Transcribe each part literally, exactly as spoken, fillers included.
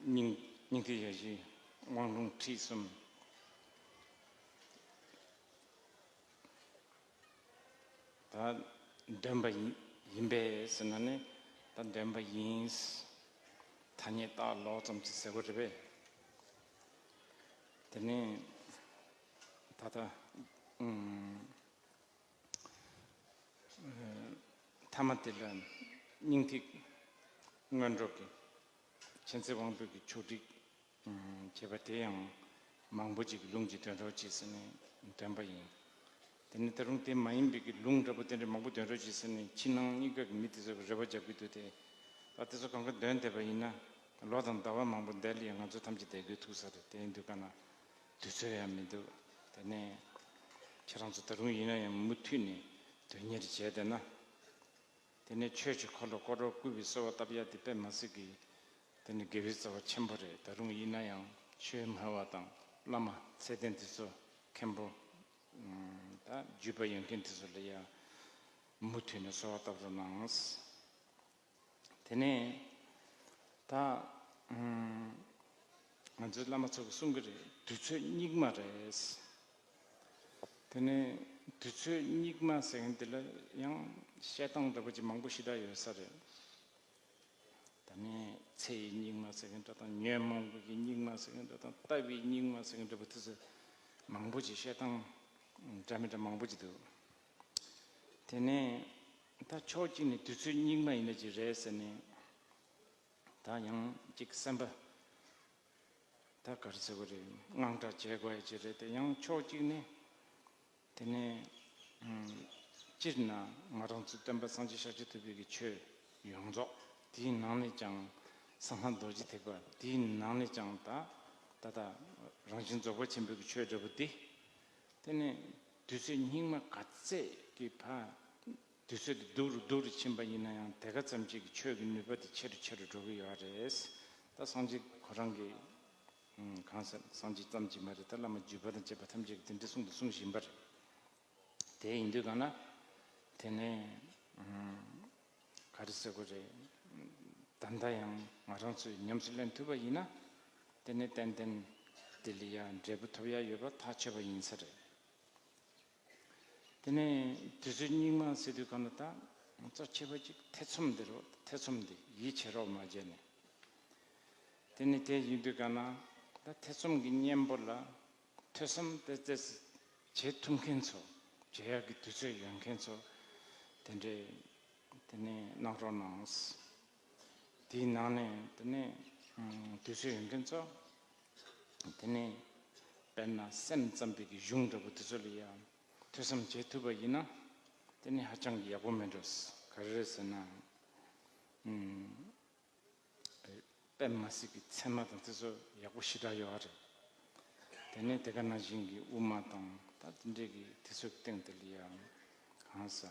སྙིང་སྙིང་ཐིག་ཡ་བཞི། དབང་ལུང་ཁྲིད་གསུམ། ད་འདོན་པ་ཡིན་ཡིན་པས་ཟེར་ན་ནི། ད་འདོན་པ་ཡིན། ཐ་སྙད་བཏགས་ལོག་ཙམ་ཅིག་ཟེར་དགོས་རེད་པས། དེ་ནས་ད་ལྟ་ཨུམ། ཐ་མ་དེ་ལ་སྙིང་ཐིག་སྔོན་འགྲོ་གི་མཁྱེན་བརྩེ་དབང་པོའི་གི་ཆོག་སྒྲིག་བྱས་པ་དེ་ཡང་མང་པོ་ཅིག་ལུང་གི་འདོན་རོགས་བྱས་ཟེར་ནས་འདོན་པ་ཡིན། དེ་ནི་ད་རུང་དེ་མ་ཡིན་པའི་གི་ལུང་འདྲ་པོ་དེ་འདྲ་མང་པོ་འདོན་རོགས་བྱས་ཟེར་ནས་ཕྱི་ནང་གཉིས་ཀ་གི་མི་དེ་ཚོ་གི་རེ་བ་རྒྱག་གི་འདུག་སྟེ། ད་དེ་ཚོ་གང་ག་འདོན་བསྡད་པ་ཡིན་ན། ལོ་དང་ཟླ་བ་མང་པོ་འདས་ལ་ཡང་ང་ཚོ་ཐམས་ཅད་བསྡད་དགོས་ཐུག་ས་རེད། དེ་ཡིན་དུས་ག་ན་དུས་ཚོད་ཡང་མི་འདུག་དེ་ནས་ཁྱེད་རང་ཚོ་ད་རུང་ཡིན་ན་ཡང་མུ་མཐུད་ནས་དོན་གཉེར་བྱས་བསྡད་ན། དེ་ནས་ཆོས་ཀྱི་འཁོར་ལོ་བསྐོར་རོགས་བསྐུལ་བའི་གསོལ་བ་བཏབ་ཡ་དེ་དཔེ་མ་སྲིད་ཀྱི། དེ་ནི་དགེ་བའི་རྩ་བ་ཆེན་པོ་རེད། ད་རུང་ཡིན་ན་ཡང་ཆོས་སྨྲ་བ་དང་བླ་མ་ཚད་ལྡན་དེ་ཚོ་མཁན་པོ། ད་བརྒྱུད་པ་ཡོད་མཁན་དེ་ཚོ་ལ་ཡང་མུ་མཐུད་ནས་གསོལ་བ་བཏབ་རོགས་གནང་། དེ་ནས་ད་ང་ཚོའི་བླ་མ་ཚོ་གིས་གསུང་གི་རེད། དུས་ཚོད་སྙིགས་མ་རེད། དེ་ནས་དུས་ཚོད་སྙིགས་མ་ཟེར་མཁན་དེ་ལ་ཡང་བཤད་སྟངས་འདྲ་པོ་ཅིག་མང་པོ་ཞེ་དྲག་ཡོད་ས་རེད། ད་ནི་ཚེ་ཡི་སྙིགས་མ་ཟེར་མཁན་འདྲ་དང་། ཉོན་མོངས་པའི་སྙིགས་མ་ཟེར་མཁན་འདྲ་དང་། ལྟ་བའི་སྙིགས་མ་ཟེར་མཁན་འདྲ་པོ་དེ་ཚོ་མང་པོ་ཅིག་བཤད་སྟངས་འདྲ་མི་འདྲ་མང་པོ་ཅིག་འདུག་དེ་ནས་ད་ཕྱོགས་གཅིག་ནས་དུས་ཚོད་སྙིགས་མ་ཡིན་ན་ཅིག་རེད་ཟེར་ནས། ད་ཡང་ཅིག་སེམས་པ་ད་ག་རེ་ཟེར་དགོས་རེད། དངངས་སྐྲག་བྱེད་དགོས་ཡ་ཅིག་རེད་དེ། ཡང་ཕྱོགས་གཅིག་ནས། དེ་ནས་སྤྱིར་ན་ང་རང་ཚོའི་སྟོན་པ་སངས་རྒྱས་ཤཱཀྱ་ཐུབ་པའི་གི་ཆོས་ཡོངས་རྫོགས། དེའི་ནང་ནས་ཀྱང་གསང་སྔགས་རྡོ་རྗེ་ཐེག་པ། དེའི་ནང་ནས་ཀྱང་ད་ད་ལྟ་རང་བཞིན་རྫོགས་པ་ཆེན་པོའི་གི་ཆོས་འདྲ་པོ་དེ། དེ་ནས་དུས་ཚོད་སྙིགས་མ་ག་ཚད་ཀྱི་བར། དུས་ཚོད་དེ་སྡུག་རུ་སྡུག་རུ་ཕྱིན་པ་ཡིན་ན་ཡང་། དེ་ག་ཙམ་ཅིག་གི་ཆོས་ཀྱི་ནུས་པ་དེ་ཆེ་རུ་ཆེ་རུ་འགྲོ་གི་ཡོད་རེད། ད་སངས་རྒྱས་ཁོ་རང་གི་གང་ཟེར། སངས་རྒྱས་ཙམ་གྱིས་མ་རེད། ད་བླ་མ་བརྒྱུད་པ་དང་བཅས་པ་ཐམས་ཅད་ཀྱིས་དེ་འདྲ་གསུང་དང་གསུང་བཞིན་པ་རེད། དེ་ཡིན་དུས་ག་ན། དེ་ནས་ག་རེ་ཟེར་དགོས་རེད། ད་ལྟ་ཡང་ང་རང་ཚོས་ཉམས་སུ་ལེན་ཐུབ་པ་ཡིན་ན། དེ་ནས་ཏན་ཏན་དེ་ལ་ཡང་འབྲས་བུ་ཐོབ་ཡ་ཡོད་པ་ཐག་ཆོད་པ་ཡིན་ས་རེད། དེ་ནས་དུས་ཚོད་སྙིགས་མ་ཟེར་དུས་ག་ན། ད་རྩ་ཆེ་བ་ཅིག་ཐེ་ཚོམ་འདི་རེད། ཐེ་ཚོམ་འདི་ཡིད་ཆེས་རོགས་མ་བྱས་ནས། དེ་ནས་དེ་ཡིན་དུས་ག་ན། ད་ཐེ་ཚོམ་གྱི་གཉེན་པོ་ལ་ཐོས་བསམ་ཏོག་ཙམ་བྱེད་ཐུབ་མཁན་ཚོ། བྱེད་ཡག་གི་དུས་ཚོད་ཡོད་མཁན་ཚོ་དེ་འདྲས་དེ་ནས་གནང་རོགས་གནང་། དེའི་ནང་ནས་དེ་ནས་དུས་ཚོད་ཡོད་མཁན་ཚོ། དེ་ནས་དཔེར་ན་སེམས་ཙམ་པའི་གི་གཞུང་འདྲ་པོ་དེ་ཚོ་ལ་ཡང་ཐོས་བསམ་བྱེད་ཐུབ་པ་ཡིན་ན། དེ་ནི་ཧ་ཅང་གི་ཡག་པོ་མེད་འགྲོ། ག་རེ་རེད་ཟེར་ན། ཨུམ། དཔེ་མ་སྲིད་ཀྱི་ཚད་མ་དང་དེ་ཚོ་ཡག་པོ་ཞེ་དྲག་ཡོད་རེད། དེ་ནས་དེ་ག་ནང་བཞིན་གྱི་དབུ་མ་དང་ད་དེ་འདྲས་ཀྱི་དེ་ཚོའི་སྟེང་དེ་ལ་ཡང་གང་ཟག་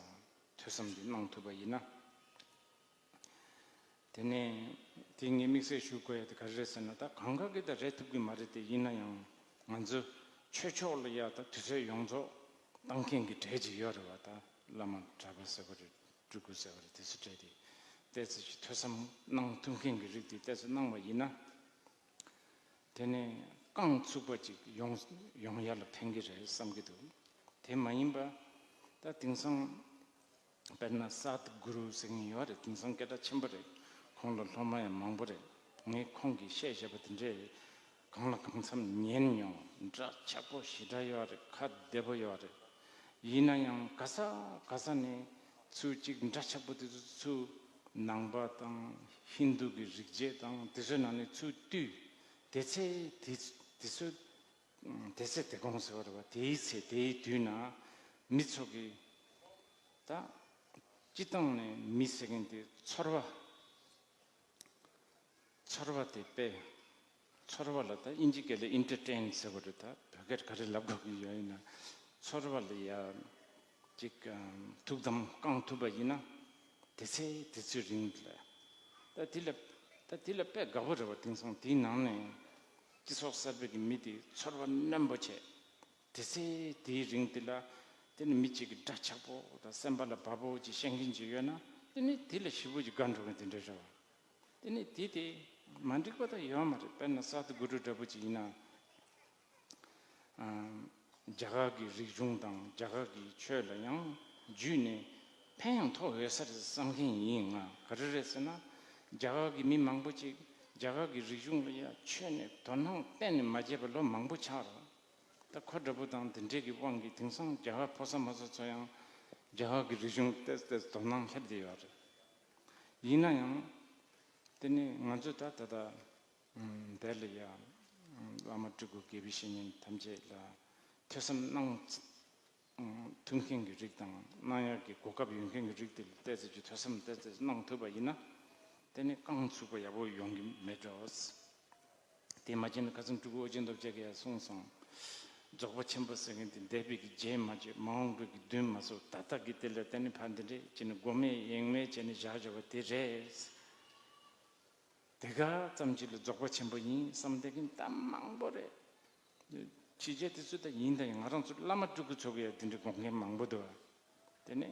ཐོས་བསམ་འདི་གནང་ཐུབ་པ་ཡིན་ན། དེ་ནས་དེ་ངས་དམིགས་བསལ་ཞུ་དགོས་ཡ་དེ་ག་རེ་རེད་ཟེར་ན། ད་གང་ག་གིས་ད་རེད་ཐུབ་ཀྱི་མ་རེད་དེ། ཡིན་ན་ཡང་ང་ཚོ་ཆོས་ཕྱོགས་ལ་ཡ་ད་དུས་ཚོད་ཡོངས་རྫོགས་བཏང་མཁན་གྱི་གྲས་ཅིག་ཡོད་རེད་བ། ད་བླ་མ་གྲྭ་པ་ཟེར་བ་རེད། སྤྲུལ་སྐུ་ཟེར་བ་རེད། དེ་ཚོ་གྲས་དེ་ཏོག་ཙམ་ཅིག་ཐོས་བསམ་གནང་ཐུབ་མཁན་གྱི་རིགས་དེ་ཏོག་ཙམ་གནང་བ་ཡིན་ན། དེ་ནས་རྐང་ཚུགས་པ་ཅིག་ཡོང་ཡོང་ཡ་ལ་ཕན་གྱི་རེད་བསམ་གྱི་འདུག་དེ་མ་ཡིན་པ་ད་དེང་སང་དཔེར་ན་སཱད་གུ་རུ་ཟེར་མཁན་ཡོད་རེད། དེང་སང་སྐད་གྲགས་ཆེན་པོ་རེད། ཁོང་ལ་སློབ་མ་ཡང་མང་པོ་རེད། ངས་ཁོང་གིས་བཤད་བཞག་པ་དེ་འདྲས་གང་ལ་གང་འཚམ་ཉན་མྱོང་། འདྲ་ཆགས་པོ་ཞེ་དྲག་ཡོད་རེད། ཁ་བདེ་པོ་ཡོད་རེད། ཡིན་ན་ཡང་ག་ས་ག་ས་ནས་ཚུར་ཅིག་འདྲ་ཆགས་པོ་དེ་ཚོ་ཚུར་ནང་པ་དང་ཧིན་དུ་གི་རིག་བྱེད་དང་དེ་ཚོའི་ནང་ནས་ཚུར་བཏུས། དེ་ཚེ་དེ་དེ་ཚོ་དེ་ཚེ་དེ་གོང་ཟེར་བ་རེད་བ། དེའི་ཚེ་དེའི་དུས་ན་མི་ཚོ་གིས་ད་སྤྱི་བཏང་ནས་མི་ཟེར་མཁན་དེ་ཚོར་བ། ཚོར་བ་དེ་དཔེ། ཚོར་བ་ལ་ད་དབྱིན་ཇི་སྐད་ལ་ཨིན་ཊར་ཊེན་ཟེར་བ་རེད། ད་བོད་སྐད་ག་རེ་ལབ་དགོས་ཀྱི་ཡོད་ཡིན་ན། ཚོར་བ་ལ་ཡ་ཅིག་ཐུགས་དམ་བསྐང་ཐུབ་པ་ཡིན་ན། དེ་ཚེ་དེ་ཚོའི་རིང་ལ། ད་དེ་ལ་ད་དེ་ལ་དཔེ་དགའ་པོ་རེད་བ། དེང་སང་དེའི་ནང་ནས་སྤྱི་ཚོགས་གསར་པའི་གི་མི་དེ་ཚོར་བ་རྣོན་པོ་བྱས། དེ་ཚེ་དེའི་རིང་དེ་ལ་དེ་ནི་མི་གཅིག་གི་འདྲ་ཆགས་པོ་དང་སེམས་པ་ལ་བབ་པོ་ཅིག་བཤད་མཁན་ཅིག་ཡོད་ན། དེ་ནི་དེ་ལ་ཞེ་པོ་ཅིག་དགའ་འགྲོ་མཁན་དེ་འདྲ་རེད་བ། དེ་ནས་དེ་དེ་མ་འགྲིག་པ་ད་ཡོད་མ་རེད། དཔེར་ན་སཱ་ཏུ་གུ་རུ་འདྲ་པོ་ཅིག་ཡིན་ན། རྒྱ་གར་གྱི་རིག་གཞུང་དང་རྒྱ་གར་གྱི་ཆོས་ལ་ཡང་བརྒྱུད་ནས་ཕན་ཡང་ཐོགས་ཡོད་ས་རེད་བསམ་མཁན་ཡིན། ང་ག་རེ་རེད་ཟེར་ན། རྒྱ་གར་གྱི་མི་མང་པོ་ཅིག་རྒྱ་གར་གྱི་རིག་གཞུང་ལ་ཡང་ཆོས་ནས་དོ་སྣང་གཏན་ནས་མ་བྱས་པ་ལོ་མང་པོ་ཆགས་རེད། ད་ཁོ་འདྲ་པོ་དང་དེ་འདྲས་ཀྱི་དབང་གིས་དེང་སང་རྒྱ་གར་ཕོ་གསར་མོ་གསར་ཚོ་ཡང་རྒྱ་གར་གྱི་རིག་གཞུང་ཏོག་ཙམ་ཏོག་ཙམ་དོ་སྣང་སླེབས་བསྡད་ཡོད་རེད། ཡིན་ན་ཡང་དེ་ནི་ང་ཚོས་ད་ད་ལྟ་འདས་ལ་ཡ་བླ་མ་སྤྲུལ་སྐུ་དགེ་བའི་བཤེས་གཉེན་ཐམས་ཅད་ལ་ཐོས་བསམ་གནང་ཐུབ་མཁན་གྱི་རིགས་དང་གནང་ཡག་གི་གོ་སྐབས་ཡོད་མཁན་གྱི་རིགས་དེ་ལ་ཏོག་ཙམ་གྱི་ཐོས་བསམ་ཏོག་ཙམ་གནང་ཐུབ་པ་ཡིན་ན། དེ་ནི་རྐང་ཚུགས་པ་ཡག་པོ་ཡོང་གི་མེད་འགྲོ། དེ་མ་བྱས་ན་ཁ་སང་སྤྲུལ་སྐུ་ཨོ་རྒྱན་རྡོ་རྗེ་གིས་ཡང་གསུངས་སོང་། རྫོགས་པ་ཆེན་པོ་ཟེར་མཁན་དེ་འདས་པའི་གི་རྗེས་མ་བརྗོད། མ་འོངས་པའི་གི་མདུན་མ་བསུ། ད་ལྟ་གི་དེ་ལ་བརྟེན་ནས་ཕར་འདི་འདྲས་བྱས་ནས་མགོ་མེད་ཡེངས་མེད་བྱས་ནས་བཞག་བཞག་པ་དེ་རེད། དེ་ག་ཙམ་ཅིག་ལ་རྫོགས་པ་ཆེན་པོ་ཡིན་བསམ་བསྡད་མཁན་ད་མང་པོ་རེད། ཕྱི་རྒྱལ་དེ་ཚོ་ད་ཡིན་ད་ཡིན། ང་རང་ཚོ་བླ་མ་སྤྲུལ་སྐུ་ཚོ་གིས་ཡང་དེ་འདྲས་དགོངས་མཁན་མང་པོ་འདུག། དེ་ནས་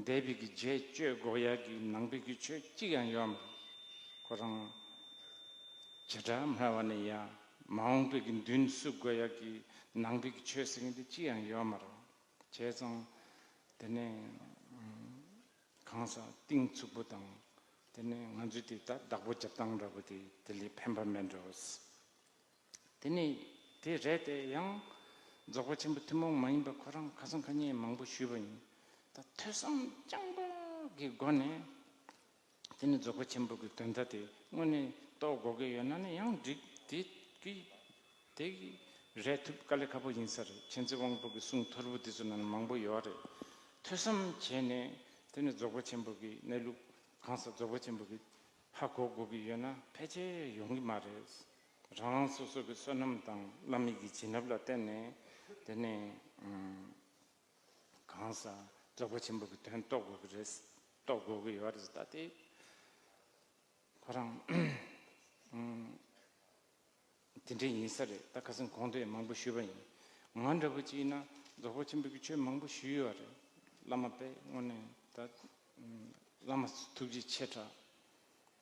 འདས་པའི་གི་རྗེས་གཅོད་དགོས་ཡག་གི་ནང་པའི་གི་ཆོས་གཅིག་ཡང་ཡོད་མ་རེད། ཁོ་རང་བྱེ་བྲག་སྨྲ་བ་ནས་ཡང་མ་འོངས་པའི་གི་མདུན་བསུ་དགོས་ཡག་གི་ནང་པའི་གི་ཆོས་ཟེར་མཁན་དེ་གཅིག་ཡང་ཡོད་མ་རེད། བྱས་ཙང་དེ་ནས་གང་ཟག་གཏིང་ཚུགས་པོ་དང་། དེ་ནས་ང་ཚོས་དེ་ད་བདག་པོ་རྒྱབ་སྟངས་འདྲ་པོ་དེ་དེ་ལས་ཕན་པ་མེད་འགྲོ། དེ་ནས་དེ་རེད་དེ་ཡང་རྫོགས་པ་ཆེན་པོ་ཐུན་མོང་མ་ཡིན་པ་ཁོ་རང་ཁ་སང་ཁ་ཉིན་མང་པོ་ཞུས་པ་ཡིན། ད་ཐོས་བསམ་རྐྱང་པ་གི་སྒོ་ནས་དེ་ནི་རྫོགས་པ་ཆེན་པོ་གི་དོན་དག་དེ་དངོས་གནས་རྟོགས་དགོས་ཀྱི་ཡོད་ན་ནི་ཡང་འགྲིག། དེ་གི་དེ་གི་རེད་ཐུབ་དཀའ་ལས་ཁག་པོ་ཡིན་ས་རེད། མཁྱེན་བརྩེ་དབང་པོ་གི་གསུང་ཐོར་བུ་དེ་ཚོ་ནང་ན་མང་པོ་ཡོད་རེད། ཐོས་བསམ་བྱས་ནས་དེ་ནི་རྫོགས་པ་ཆེན་པོ་གི་གནས་ལུགས་གང་ཟག་རྫོགས་པ་ཆེན་པོ་གི་ཧ་གོ་དགོས་ཀྱི་ཡོད་ན་ཕལ་ཆེར་ཡོང་གི་མ་རེད། རང་རང་སོ་སོ་གི་བསོད་ནམས་དང་བླ་མའི་གི་བྱིན་རླབས་ལ་བརྟེན་ནས་དེ་ནས་གང་ཟག་རྫོགས་པ་ཆེན་པོ་གི་དོན་རྟོགས་དགོས་ཀྱི་རེད། རྟོགས་དགོས་ཀྱི་ཡོད་རེད། ད་དེ་ཁོ་རང་དེ་འདྲ་ཡིན་ས་རེད། ད་ཁ་སང་གོང་དུ་ཡང་མང་པོ་ཞུས་པ་ཡིན། ང་འདྲ་པོ་ཅིག་ཡིན་ན་རྫོགས་པ་ཆེན་པོ་གི་ཆོས་མང་པོ་ཞུས་ཡོད་རེད། བླ་མ་དཔེ་དངོས་གནས་ད་བླ་མ་ཐུགས་རྗེ་ཆེ་དྲགས།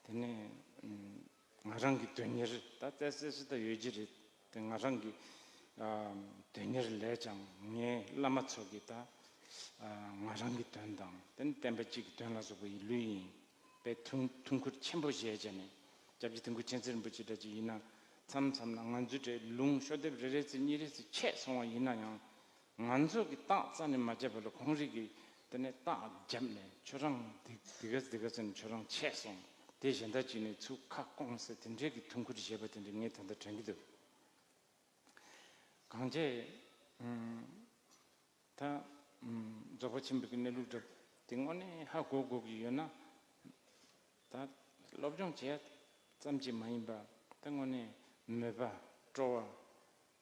དེ་ནས་ང་རང་གི་དོན་གཉེར་ད་ཏོག་ཙམ་ཙམ་ད་ཡོད་ཀྱི་རེད། དེ་ང་རང་གི་དོན་གཉེར་ལས་ཀྱང་ངའི་བླ་མ་ཚོ་གི་ད་ང་རང་གི་དོན་དང་དེ་ནས་བསྟན་པ་སྤྱི་གི་དོན་ལ་སོགས་པ་ཡི་ལུས་ཡིན་པའི་ཐུགས་ཐུགས་ཁུར་ཆེན་པོ་བཞེས་བྱས་ནས། སྐྱབས་རྗེ་དིལ་མགོ་མཁྱེན་བརྩེ་རིན་པོ་ཆེ་འདྲ་ཅིག་ཡིན་ན་མཚམས་མཚམས་ལ་ང་ཚོའི་གྲས་ལུང་ཤོག་ལྡེབ་རེ་རེ་ཙམ་གཉིས་རེ་ཙམ་ཆད་སོང་བ་ཡིན་ན་ཡང་། ང་ཚོ་གི་རྟགས་རྩ་ནས་མ་བརྒྱབ་པ་ལ་ཁོང་རིགས་ཀྱིས་དེ་ནས་རྟགས་བརྒྱབ་ནས་ཁྱོད་རང་འདི་འདི་ག་འདི་ག་ཟེར་ནས་ཁྱོད་རང་ཆད་སོང་། དེ་གཞན་དག་ཅིག་ནས་ཚུར་ཁ་སྐོང་ཟེར་དེ་འདྲའི་གི་ཐུགས་ཁུར་བཞེས་པ་དེ་འདྲ་ངས་ད་ལྟ་དྲན་གྱི་འདུག། གང་བྱས་ད་རྫོགས་པ་ཆེན་པོའི་གི་གནས་ལུགས་འདྲ་དེ་དངོས་གནས་ཧ་གོ་དགོས་ཀྱི་ཡོད་ན། ད་སློབ་སྦྱོང་བྱས་ཙམ་གྱིས་མ་ཡིན་པ་ད་དངོས་གནས་མོས་པ་སྤྲོ་བ་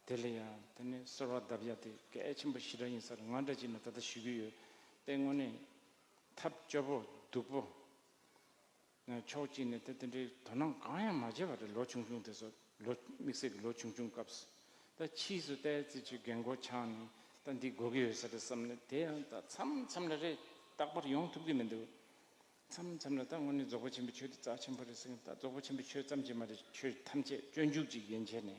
དེ་ལ་ཡང་དེ་ནས་གསོལ་བ་གདབ་ཡ་དེ་གལ་ཆེན་པོ་ཞེ་དྲག་ཡིན་ས་རེད། ང་འདྲ་ཅིག་ན་ད་ལྟ་ཞུ་གི་ཡོད། དེ་དངོས་གནས་ཐབས་སྐྱོ་པོ་སྡུག་པོ་ཕྱོགས་གཅིག་ནས་དེ་དེ་འདྲའི་དོ་སྣང་གང་ཡང་མ་བྱས་པ་རེད། ལོ་ཆུང་ཆུང་དེ་ཚོ་ལོ་དམིགས་བསལ་གྱི་ལོ་ཆུང་ཆུང་སྐབས་སུ་ད་ཕྱིས་སུ་ལྟའི་ཙི་ཅིག་རྒན་གོག་ཆགས་ནས་ད་འདི་དགོས་ཀྱི་ཡོད་ས་རེད་བསམ་ནས་དེ་ཡང་ད་མཚམས་མཚམས་ལ་རེ་རྟག་པར་ཡོང་ཐུབ་ཀྱི་མི་འདུག། མཚམས་མཚམས་ལ་ད་དངོས་གནས་རྫོགས་པ་ཆེན་པོའི་ཆོས་དེ་རྩ་ཆེན་པོ་རེད་ཟེར་མཁན། ད་རྫོགས་པ་ཆེན་པོའི་ཆོས་ཙམ་གྱིས་མ་རེད། ཆོས་ཐམས་ཅད་སྤྱོད་འཇུག་ཅིག་ཡན་ཆད་ནས།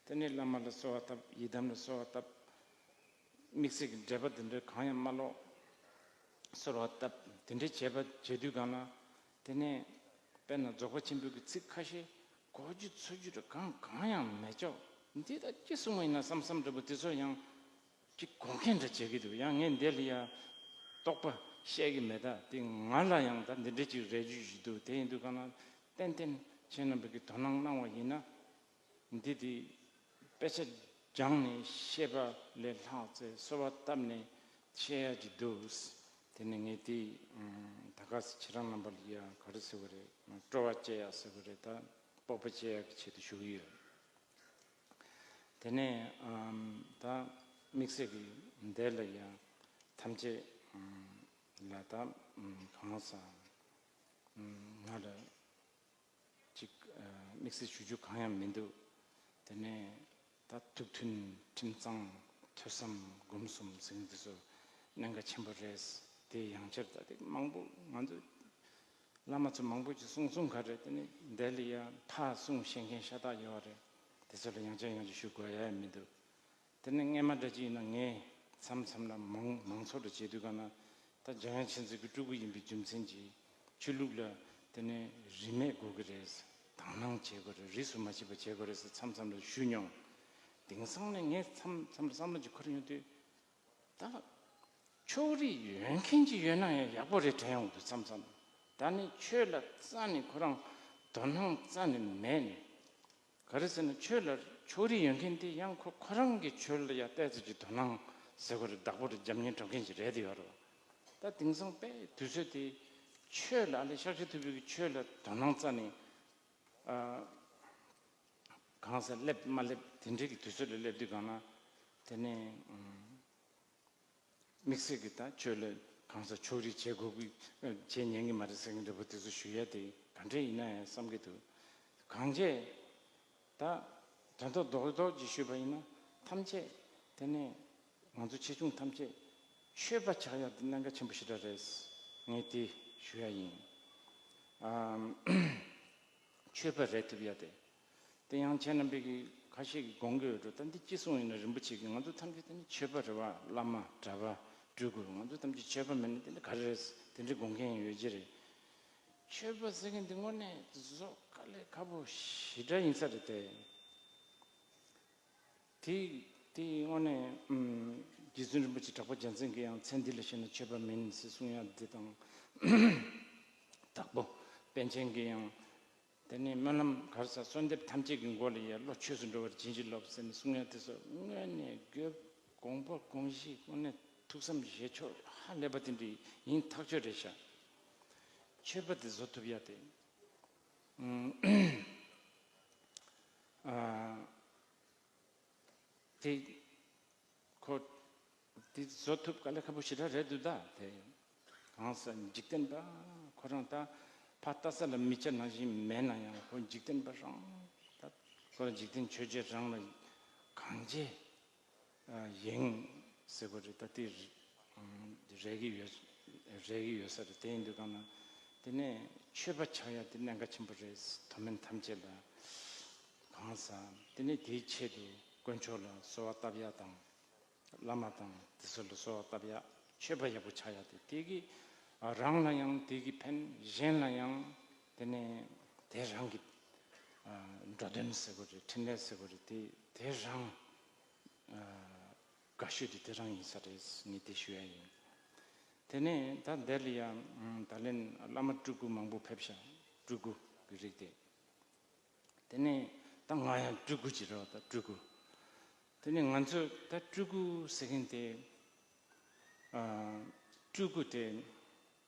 དེ་ནས་བླ་མ་ལ་གསོལ་བ་བཏབ། ཡི་དམ་ལ་གསོལ་བ་བཏབ། དམིགས་བསལ་གྱི་འགྲེལ་པ་འདི་འདྲ་གང་ཡང་མ་ཀློག། གསོལ་བ་བཏབ། དེ་འདྲ་བྱས་པ་བྱེད་དུས་སྒང་ལ། དེ་ནས་དཔེར་ན་རྫོགས་པ་ཆེན་པོའི་གི་ཚིག་ཁ་ཤས་གོ་རྒྱུ་ཚོར་རྒྱུ་རེ་གང་གང་ཡང་མེད་ཅོག། འདི་ད་ཅི་གསུངས་པ་ཡིན་ན་བསམ་བསམ་འདྲ་པོ་དེ་ཚོ་ཡང་། ཅིག་གོ་མཁན་འདྲ་བྱེད་ཀྱི་འདུག། ཡང་ངས་འདི་ལ་ཡ་རྟོག་པ་བཤད་ཀྱི་མེད། ད་དེ་ང་ལ་ཡང་ད་འདི་འདྲ་ཅིག་རེ་རྒྱུ་ཞིག་འདུག། དེ་ཡིན་དུས་གང་ལ་ཏན་ཏན་ཁྱེད་རྣམ་པ་གིས་དོ་སྣང་གནང་བ་ཡིན་ན། འདི་དེ་དཔེ་ཆ་སྦྱངས་ནས་བཤད་པ་ལས་ལྷག་ཚེ་གསོལ་བ་བཏབ་ནས་བཤད་ཡ་ཅིག་འདུག། དེ་ནི་ངས་དེ་ད་ག་སེ་ཁྱེད་རང་རྣམ་པ་ལ་ཡ་ག་རེ་ཟེར་བ་རེད། སྤྲོ་བ་བསྐྱེད་ཡ་ཟེར་བ་རེད། ད་སྤོབས་པ་བསྐྱེད་ཡ་གི་ཆེད་དུ་ཞུ་གི་ཡོད། དེ་ནས་ཨམ་ད་དམིགས་བསལ་གྱི་འདི་ལ་ཡང་ཐམས་ཅད་ཨམ་ལ་ད་ཨམ་གང་ཟག་ཨམ་ང་ལ་ཅིག་ཨ་དམིགས་བསལ་ཞུ་རྒྱུ་གང་ཡང་མི་འདུག། དེ་ནས་ད་ཐུགས་མཐུན་ཁྲིམས་གཙང་ཐོས་བསམ་སྒོམ་གསུམ་ཟེར་མཁན་དེ་ཚོ་གནད་འགག་ཆེན་པོ་རེད། དེ་ཡང་བསྐྱར་ད་དེ་མང་པོ་ང་ཚོ་ བླ་མ་ཚོ་མང་པོ་ཅིག་གསུང་གསུང་ག་རེད། དེ་ནི་འདི་ལ་ཡ་ཕར་གསུང་ཤེས་མཁན་ཤ་སྟག་ཡོད་རེད། དེ་ཚོ་ལ་ཡང་བསྐྱར་ཡང་བསྐྱར་ཞུ་དགོས་ཡ་མི་འདུག་དེ་ནི་སྔས་མ་འདྲ་ཅིག་ཡིན་ན་ངས་མཚམས་མཚམས་ལ་མང་མང་ཚོགས་ལ་བྱེད་དུས་ག་ན། ད་འཇམ་དབྱངས་མཁྱེན་བརྩེ་གི་སྤྲུལ་སྐུ་ཡིན་པའི་རྒྱུ་མཚན་གྱིས་ཆོས་ལུགས་ལ་དེ་ནས་རིས་མེད་དགོས་ཀྱི་རེད། དག་སྣང་བྱེད་དགོས་རེད། རིས་སུ་མ་ཆད་པ་བྱེད་དགོས་རེད་ཟེར་མཚམས་མཚམས་ལ་ཞུས་མྱོང་། དེང་སང་ནས་ངས་མཚམས་མཚམས་ལ་བསམ་བློ་ཅིག་འཁོར་ཡོང་དུས། ད་ཕྱོགས་རིས་ཡོད་མཁན་ཅིག་ཡོད་ན་ཡང་ཡག་པོ་རེད་དྲན་ཡོང་དུས་མཚམས་མཚམས། ད་ནི་ཆོས་ལ་རྩ་ནས་ཁོ་རང་དོ་སྣང་རྩ་ནས་མེད་ནས། ག་རེ་ཟེར་ན་ཆོས་ལ་ཕྱོགས་རིས་ཡོད་མཁན་དེ་ཡང་ཁོ་ཁོ་རང་གི་ཆོས་ལ་ཡང་ཏོག་ཙམ་ཅིག་དོ་སྣང་ཟེར་དགོས་རེད། བདག་པོ་རེད། རྒྱབ་གཉེར་འགྲོ་མཁན་ཅིག་རེད་དེ་ཡོད་རེད། ད་དེང་སང་དཔེ་དུས་ཚོད་དེ་ཆོས་ལ་ཨ་ལེ་ཤཱཀྱ་ཐུབ་པའི་གི་ཆོས་ལ་དོ་སྣང་རྩ་ནས་ཨ་གང་ཟག་སླེབས་མ་སླེབས་དེ་འདྲའི་གི་དུས་ཚོད་ལ་སླེབས་དུས་གང་ན་དེ་ནས་ཨ། དམིགས་བསལ་གྱི་ད་ཆོས་ལ་གང་ཟག་ཕྱོགས་རིས་བྱེད་དགོས་ཀྱི་བྱེད་ཉན་གྱི་མ་རེད་ཟེར་མཁན་འདྲ་པོ་དེ་ཚོ་ཞུ་ཡ་དེ་ག་འདྲ་ཡིན་ན་ཡང་བསམ་གྱི་འདུག་གང་བྱས་ད་དོན་དག་རྡོག་རྡོག་ཅིག་ཞུས་པ་ཡིན་ན་ཐམས་ཅད་དེ་ནས་ང་ཚོ་ཆེ་ཆུང་ཐམས་ཅད་ཆོས་པ་ཆགས་ཡ་དེ་གནད་འགག་ཆེན་པོ་ཞེ་དྲག་རེད། ངས་དེ་ཞུ་ཡ་ཡིན། ཨམ། ཆོས་པ་རེད་ཐུབ་ཡ་དེ། དེ་ཡང་ཁྱེད་རྣམ་པས་ཀྱི་ཁ་ཤས་ཀྱིས་དགོངས་ཀྱི་ཡོད་འགྲོ། ད་འདི་ཅི་གསུངས་ཡིན་ན་རིན་པོ་ཆེ་གིས་ང་ཚོ་ཐམས་ཅད་དེ་ནི་ཆོས་པ་རེད་བ། བླ་མ་གྲྭ་པ་སྤྲུལ་སྐུ་ང་ཚོ་ཐམས་ཅད་ཆོས་པ་མིན་ན་དེ་འདྲ་ག་རེ་རེད་དེ་འདྲའི་དགོངས་མཁན་ཡོད་ཀྱི་རེད། ཆོས་པ་ཟེར་མཁན་འདི་དངོས་གནས་བཟོ་དཀའ་ལས་ཁག་པོ་ཞེ་དྲག་ཡིན་ས་རེད་དེ། དེ་དེ་དངོས་གནས་ཨམ། རྗེ་བཙུན་རིན་པོ་ཆེ་གྲགས་པ་རྒྱལ་མཚན་གྱིས་ཡང་ཚེ་འདི་ལ་ཤི་ན་ཆོས་པ་མིན་ཟེར་གསུང་ཡ་འདི་དང་། དྭགས་པོ་པཎ་ཆེན་གྱིས་ཡང་དེ་ནས་སྨོན་ལམ་ག་རེ་ཟེར་གསོལ་འདེབས་ཐམས་ཅད་ཀྱི་མགོ་ལ་ཡ་བློ་ཆོས་སུ་འགྲོ་བར་བྱིན་གྱིས་རློབས་ཟེར་ནས་གསུང་ཡ་དེ་ཚོ་དངོས་གནས་དགོས་དགོངས་པ་དགོངས་གཞི་དངོས་གནས་ཐུགས་བསམ་བཞེས་ཕྱོགས་ཧ་ལས་པ་དེ་འདྲ་ཡིན་ཐག་ཆོད་རེད་ཤག་ཆོས་པ་དེ་བཟོ་ཐུབ་ཡ་དེ། ཨ། དེ་ཁོ་དེ་བཟོ་ཐུབ་དཀའ་ལས་ཁག་པོ་ཞེ་དྲག་རེད་འདུག་ད་དེ། གང་ཟག་འཇིག་རྟེན་པ་ཁོ་རང་ད་ཕར་ལྟ་ས་ལ་མི་སྐྱ་ནང་བཞིན་མེད་ན་ཡང་ཁོ་འཇིག་རྟེན་པ་རང་ད་ཁོ་རང་འཇིག་རྟེན་ཆོས་བརྒྱད་རང་ལ་གང་བྱས་ཡེངས་ཟེར་བ་རེད། ད་དེ་རེད་ཀྱི་ཡོད་རེད་ཀྱི་ཡོད་ས་རེད། དེ་ཡིན་དུས་གང་ན་དེ་ནས་ཆོས་པ་ཆགས་ཡ་དེ་གནད་འགག་ཆེན་པོ་རེད། མཐོ་དམན་ཐམས་ཅད་ལ་གང་ཟག་དེ་ནས་དེའི་ཆེད་དུ་དཀོན་མཆོག་ལ་གསོལ་བ་བཏབ་ཡ་དང་། བླ་མ་དང་དེ་ཚོ་ལ་གསོལ་བ་བཏབ་ཡ་ཆོས་པ་ཡག་པོ་ཆགས་ཡ་དེ་དེ་གི་རང་ལ་ཡང་དེ་གི་ཕན་གཞན་ལ་ཡང་དེ་ནས་དེ་རང་གི་འགྲོ་དོན་ཟེར་དགོས་རེད། འཕྲིན་ལས་ཟེར་དགོས་རེད། དེ་དེ་རང་དགའ་ཤོས་དེ་དེ་རང་ཡིན་ས་རེད། ངས་དེ་ཞུ་ཡ་ཡིན། དེ་ནས་ད་འདིར་ལ་ཡང་ད་ལན་བླ་མ་སྤྲུལ་སྐུ་མང་པོ་ཕེབས་ཤག་སྤྲུལ་སྐུ་གི་རིགས་དེ། དེ་ནས་ད་ང་ཡང་སྤྲུལ་སྐུ་ཅིག་རེད་བ། ད་སྤྲུལ་སྐུ། དེ་ནས་ང་ཚོས་ད་སྤྲུལ་སྐུ་ཟེར་མཁན་དེ་ཨ། སྤྲུལ་སྐུ་དེ་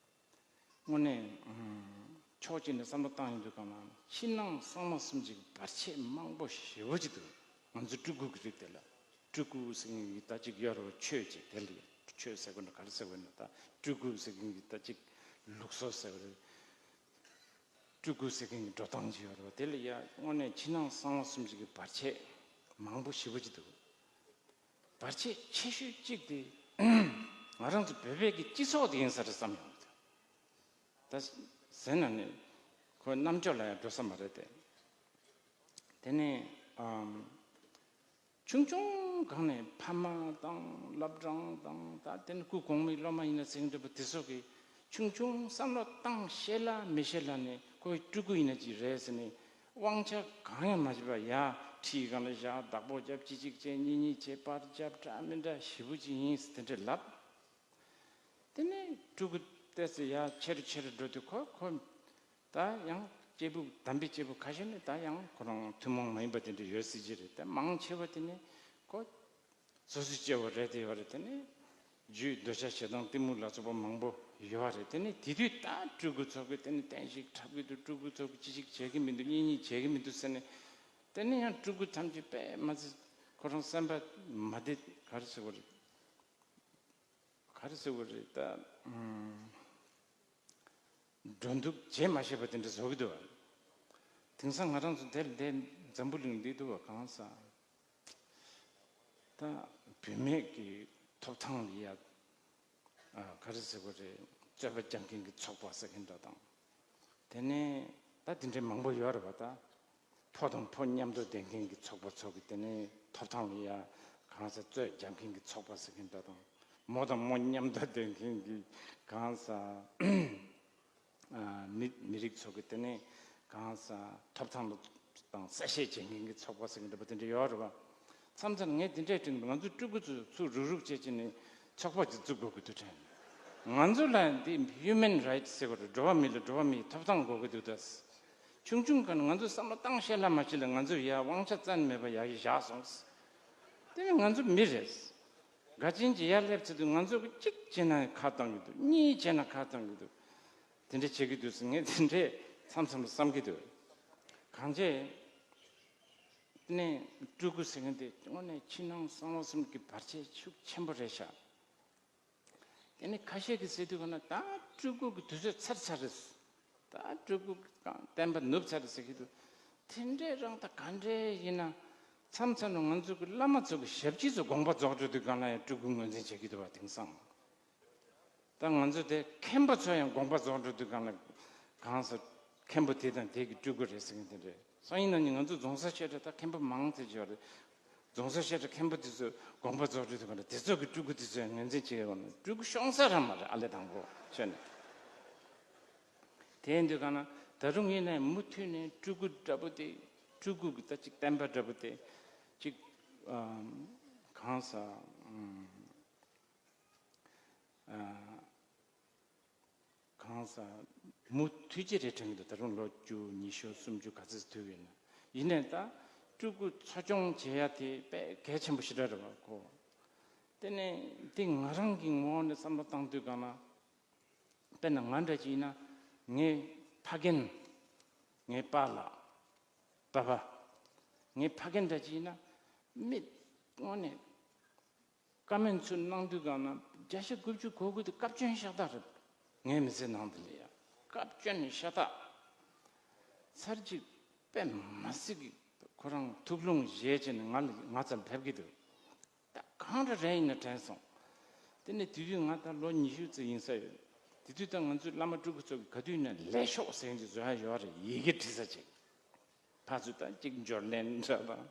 དངོས་གནས་ཨ། ཕྱོགས་གཅིག་ནས་བསམ་བློ་བཏང་ཡོང་དུས་གང་ལ་ཕྱི་ནང་གསང་བ་གསུམ་གྱི་བར་ཆད་མང་པོ་ཞེ་པོ་ཅིག་འདུག་ང་ཚོ་སྤྲུལ་སྐུ་གི་རིགས་དེ་ལ་སྤྲུལ་སྐུ་ཟེར་མཁན་གྱི་ད་ཅིག་ཡོད་རེད་བ། ཆོས་ཅིག་དེ་ལ་ཡོད། ཆོས་ཟེར་དགོས་ན་ག་རེ་ཟེར་དགོས་ན་ད་སྤྲུལ་སྐུ་ཟེར་མཁན་གྱི་ད་ཅིག་ལུགས་སྲོལ་ཟེར་བ་རེད། སྤྲུལ་སྐུ་ཟེར་མཁན་གྱི་འགྲོ་སྟངས་ཅིག་ཡོད་རེད་བ། དེ་ལ་ཡ་དངོས་གནས་ཕྱི་ནང་གསང་བ་གསུམ་གྱི་བར་ཆད་མང་པོ་ཞེ་པོ་ཅིག་འདུག་བར་ཆད་ཆེ་ཤོས་གཅིག་དེ་ང་རང་ཚོ་བོད་པའི་གི་སྤྱི་ཚོགས་དེ་ཡིན་ས་རེད་བསམ་ཡོང་གི་འདུག་ད་ཟེར་ན་ནི་ཁོ་རྣམ་ཅོག་ལ་ཡང་འགྲོ་ས་མ་རེད་དེ། དེ་ནས་ཨམ། ཆུང་ཆུང་སྒང་ནས་ཕ་མ་དང་སློབ་གྲྭ་དང་ད་དེ་ནི་སྐུ་གོང་མའི་སློབ་མ་ཡིན་ན་ཟེར་འདྲ་པོ་དེ་ཚོ་གིས་ཆུང་ཆུང་བསམ་བློ་བཏང་ཤེས་ལ་མི་ཤེས་ལ་ནས་ཁོ་སྤྲུལ་སྐུ་ཡིན་ན་ཅིག་རེད་ཟེར་ནས་དབང་ཆ་གང་ཡང་མ་བྱེད་པ་ཡ་ཁྲིའི་སྒང་ལ་བཞག་བདག་པོ་རྒྱབ་གཅིག་གཅིག་བྱས་གཉིས་གཉིས་བྱས་པར་རྒྱབ་འདྲ་མི་འདྲ་ཞེ་པོ་ཅིག་ཡིན་ཟེར་དེ་འདྲ་ལབ། དེ་ནས་སྤྲུལ་སྐུ་ཏོག་ཙམ་ཡར་ཆེ་རུ་ཆེ་རུ་འགྲོ་དུས་ཁོ་ཁོ་ད་ཡང་སྐྱེས་བུ་དམ་པའི་སྐྱེས་བུ་ཁ་ཤས་ནི་ད་ཡང་ཁོ་རང་ཐུན་མོང་མ་ཡིན་པ་དེ་འདྲ་ཡོད་སྲིད་ཀྱི་རེད། ད་མང་ཆེ་བ་དེ་ནི་ཁོ་སོ་སོའི་སྐྱེ་བོ་རེད་དེ་ཡོད་རེད། དེ་ནི་རྒྱུའི་འདོད་ཆགས་ཞེ་སྡང་གཏི་མུག་ལ་སོགས་པ་མང་པོ་ཡོད་རེད། དེ་ནི་དེ་དུས་ད་སྤྲུལ་སྐུ་ཚོ་གིས་དེ་ནི་བསྟན་བཤིག་འཁྲབ་ཀྱི་འདུག་སྤྲུལ་སྐུ་ཚོ་གིས་ཅི་ཞིག་བྱེད་ཀྱི་མི་འདུག་གཉིས་གཉིས་བྱེད་ཀྱི་མི་འདུག་ཟེར་ནས་དེ་ནི་ཡང་སྤྲུལ་སྐུ་ཐམས་ཅད་དཔེ་མ་ཚད་ཁོ་རང་སེམས་པ་མ་བདེ་ག་རེ་ཟེར་དགོས་རེད། ག་རེ་ཟེར་དགོས་རེད་ད། ཨམ། འགྲོ་འདུག་བྱེད་མ་ཤེས་པ་དེ་འདྲ་བཟོ་གི་འདུག་བ། དེང་སང་ང་རང་ཚོ་དེར་འདས་འཛམ་བུ་གླིང་འདི་འདུག་བ། གང་ཟག་ད་བུད་མེད་ཀྱི་ཐོབ་ཐང་ལ་ཡ་ཨ། ག་རེ་ཟེར་དགོས་རེད། རྩོད་པ་རྒྱག་མཁན་གྱི་ཚོགས་པ་ཟེར་མཁན་འདྲ་དང་། དེ་ནས་ད་དེ་འདྲའི་མང་པོ་ཡོད་རེད་པ། ད་ཕོ་དང་ཕོ་མཉམ་དུ་བསྡད་མཁན་གྱི་ཚོགས་པ་ཚོ་གི་དེ་ནས་ཐོབ་ཐང་ལ་ཡ་གང་ཟག་རྩོད་རྒྱག་མཁན་གྱི་ཚོགས་པ་ཟེར་མཁན་འདྲ་དང་། མོ་དང་མོ་མཉམ་དུ་བསྡད་མཁན་གྱི་གང་ཟག་ཨ་མི་མི་རིགས་ཚོ་གི་དེ་ནས་གང་ཟག་ཐོབ་ཐང་ལ་དང་གསལ་བཤད་བྱེད་མཁན་གྱི་ཚོགས་པ་ཟེར་མཁན་འདྲ་པོ་དེ་འདྲ་ཡོད་རེད་པ། མཚམས་མཚམས་ངས་དེ་འདྲའི་དྲན་པ། ང་ཚོ་སྤྲུལ་སྐུ་ཚོ་ཚུར་རུག་རུག་བྱེད་ཀྱི་ནི་ཚོགས་པ་ཅིག་བཙུགས་དགོས་ཀྱི་འདུག་དྲན། ང་ཚོ་ལ་འདི་ཧིའུ་མན་རའིཊ་ཟེར་བ་རེད། འགྲོ་བ་མི་ལ་འགྲོ་བ་མིའི་ཐོབ་ཐང་དགོས་ཀྱི་འདུག་ད། ཆུང་ཆུང་སྒང་ནས་ང་ཚོས་བསམ་བློ་བཏང་ཤེས་ལ་མ་ཤེས་ལ་ང་ཚོས་ཡ་དབང་ཆ་རྩ་ནས་མེད་པ་ཡ་གི་བཞག་སོང་། དེ་ནི་ང་ཚོ་མི་རེད། འགའ་ཅན་གྱི་ཡར་སླེབས་ཚེ་དུས་ང་ཚོ་གི་གཅིག་བྱས་ན་ཁ་བཏང་གི་འདུག་གཉིས་བྱས་ན་ཁ་བཏང་གི་འདུག་དེ་འདྲ་བྱེད་ཀྱི་འདུག་ཟེར་ངས་དེ་འདྲས་མཚམས་མཚམས་ལ་བསམ་གྱི་འདུག་གང་བྱས། དེ་ནས་སྤྲུལ་སྐུ་ཟེར་མཁན་དེ་དངོས་གནས་ཕྱི་ནང་གསང་བ་གསུམ་གྱི་བར་ཆད་ཤུགས་ཆེན་པོ་རེད་ཤག་དེ་ནས་ཁ་ཤས་ཀྱིས་ཟེར་དུས་ག་ན་ད་སྤྲུལ་སྐུ་གི་དུས་ཚོད་ཚར་ཚར་རེད། ད་སྤྲུལ་སྐུ་གི་བསྟན་པ་ནུབ་ཚར་རེད་ཟེར་གྱི་འདུག་དེ་འདྲས་རང་ད་ག་འདྲས་ཡིན་ན། མཚམས་མཚམས་ལ་ང་ཚོ་གི་བླ་མ་ཚོ་གི་ཞབས་ཕྱི་ཚོ་དགོངས་པ་རྫོགས་འགྲོ་དུས་གང་ལ་ཡང་སྤྲུལ་སྐུ་ངོས་འཛིན་བྱེད་ཀྱི་འདུག་པ། དེང་སང་ད་ང་ཚོ་དེ་མཁན་པོ་ཚོ་ཡང་དགོངས་པ་རྫོགས་འགྲོ་དུས་གང་ལ་གང་ཟག་མཁན་པོ་དེ་དང་དེ་གི་སྤྲུལ་སྐུ་རེད་ཟེར་མཁན་དེ་འདྲས། སང་ཉིན་གནངས་ཉིན་ང་ཚོ་རྫོང་སར་བཤད་གྲྭ་ད་མཁན་པོ་མང་ཙམ་ཅིག་ཡོད་རེད། རྫོང་སར་བཤད་གྲྭ་མཁན་པོ་དེ་ཚོ་དགོངས་པ་རྫོགས་འགྲོ་དུས་གང་ལ་དེ་ཚོ་གི་སྤྲུལ་སྐུ་དེ་ཚོ་ཡང་ངོས་འཛིན་བྱེད་ཀྱི་ཡོད་ན། སྤྲུལ་སྐུ་ཤོང་ས་རང་མ་རེད། ཨ་ལས་དང་པོ་བྱས་ནས། དེ་འདུག་ག་ན་ད་རུང་ཡིན་ནའི་མུ་མཐུད་ནས་སྤྲུལ་སྐུ་འདྲ་པོ་དེ། སྤྲུལ་སྐུ་གི་ད་ཅིག་བསྟན་པ་འདྲ་པོ་དེ་ཅིག་ཨམ་གང་ཟག་ཨམ་ཨ་གང་ཟག་མུ་མཐུད་ཀྱི་རེད་དྲན་གྱི་འདུག་ད་རུང་ལོ་བཅུ་ཉི་ཤུ་སུམ་ཅུ་ག་ཚོད་ཐུབ་ཡོད་ན། ཡིན་ནའི་ད་སྤྲུལ་སྐུ་འཚོ་སྐྱོང་བྱེད་ཡ་དེ་དཔེ་གལ་ཆེན་པོ་ཞེ་དྲག་རེད་པ་ཁོ། དེ་ནས་འདི་ང་རང་གི་ངོ་བོ་ནས་བསམ་བློ་བཏང་དུས་གང་ན། དཔེར་ན་ང་འདྲ་ཅིག་ཡིན་ན། ངའི་ཕ་རྒན། ངའི་པཱ་ལགས། པཱ་པཱ། ངའི་ཕ་རྒན་འདྲ་ཅིག་ཡིན་ན། མི་དངོས་གནས་བཀའ་མོལ་ཚུར་གནང་དུས་གང་ན་བརྒྱ་ཆ་དགུ་བཅུ་གོ་དགུ་དེ་སྐབས་བསྐྱོན་ཤ་སྟག་རེད། ངའི་མི་ཚེ་ནང་དུ་ལ་ཡ་སྐབས་བསྐྱོན་ཤ་སྟག་ཚར་གཅིག་དཔེ་མ་སྲིད་ཀྱི་ཁོ་རང་ཐུགས་ལྷུང་བཞེས་བྱས་ནས་ང་ལ་ང་རྩར་ཕེབས་ཀྱི་འདུག་ད་གང་འདྲ་རེ་ཡིན་ན་དྲན་སོང་། དེ་ནས་དེ་དུས་ང་ད་ལོ་ཉི་ཤུ་ཙམ་ཡིན་ས་ཡོད། དེ་དུས་ད་ང་ཚོའི་བླ་མ་སྤྲུལ་སྐུ་ཚོ་གིས་ག་དུས་ཡིན་ན་ལས་ཤོག་ཟེར་མཁན་ཅིག་བཟོ་ཡ་ཡོད་རེད། ཡི་གེ་བྲིས་ས་ཅིག་ཕར་ཚུར་ད་གཅིག་འབྱོར་ལན་འདྲ་དང་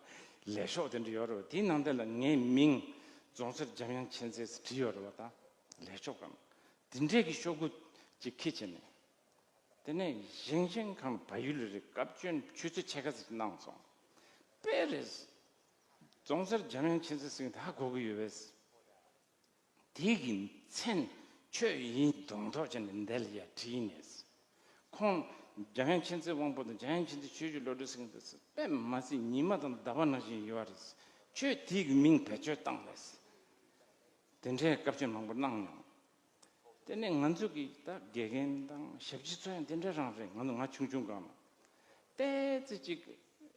ལས་ཤོག་དེ་འདྲ་ཡོད་རེད་པ། དེའི་ནང་དེ་ལ་ངའི་མིང་རྫོང་སར་འཇམ་དབྱངས་མཁྱེན་བརྩེ་ཟེར་བྲིས་ཡོད་རེད་པ། ད་ལས་ཤོག་གམ་དེ་འདྲས་ཀྱི་ཤོག་གུ་ཅིག་འཁྱེར་བྱས་ནས། དེ་ནས་བཞེངས་བཞེངས་ཁང་བལ་ཡུལ་རེ་སྐབས་བསྐྱོན་ཆུ་ཚོད་ཕྱེད་ཀ་ཙམ་གནང་སོང་། དཔེ་རེད། རྫོང་སར་འཇམ་དབྱངས་མཁྱེན་བརྩེ་ཟེར་མཁན་དེ་ཧ་གོ་གི་ཡོད་པས། དེ་གི་མཚན་ཁྱོད་ཡིན་མདོག་མདོག་བྱས་ནས་འདི་ལ་ཡར་བྲིས་ནས། ཁོང་འཇམ་དབྱངས་མཁྱེན་བརྩེ་དབང་པོ་དང་འཇམ་དབྱངས་མཁྱེན་བརྩེ་ཆོས་ཀྱི་བློ་གྲོས་ཟེར་མཁན་དེ་དཔེ་མ་སྲིད་ཉི་མ་དང་ཟླ་བ་ནང་བཞིན་ཡོད་རེད། ཁྱོད་དེ་གི་མིང་བེད་སྤྱོད་བཏང་ལས། དེ་འདྲའི་སྐབས་བཅོལ་མང་པོ་གནང་མྱོང་། དེ་ནས་ང་ཚོ་གི་ད་དགེ་རྒན་དང་ཞབས་ཕྱི་ཚོ་ཡང་དེ་འདྲ་རང་རེད། ང་ཚོ་ང་ཆུང་ཆུང་སྒང་ལ། ཏོག་ཙམ་ཅིག་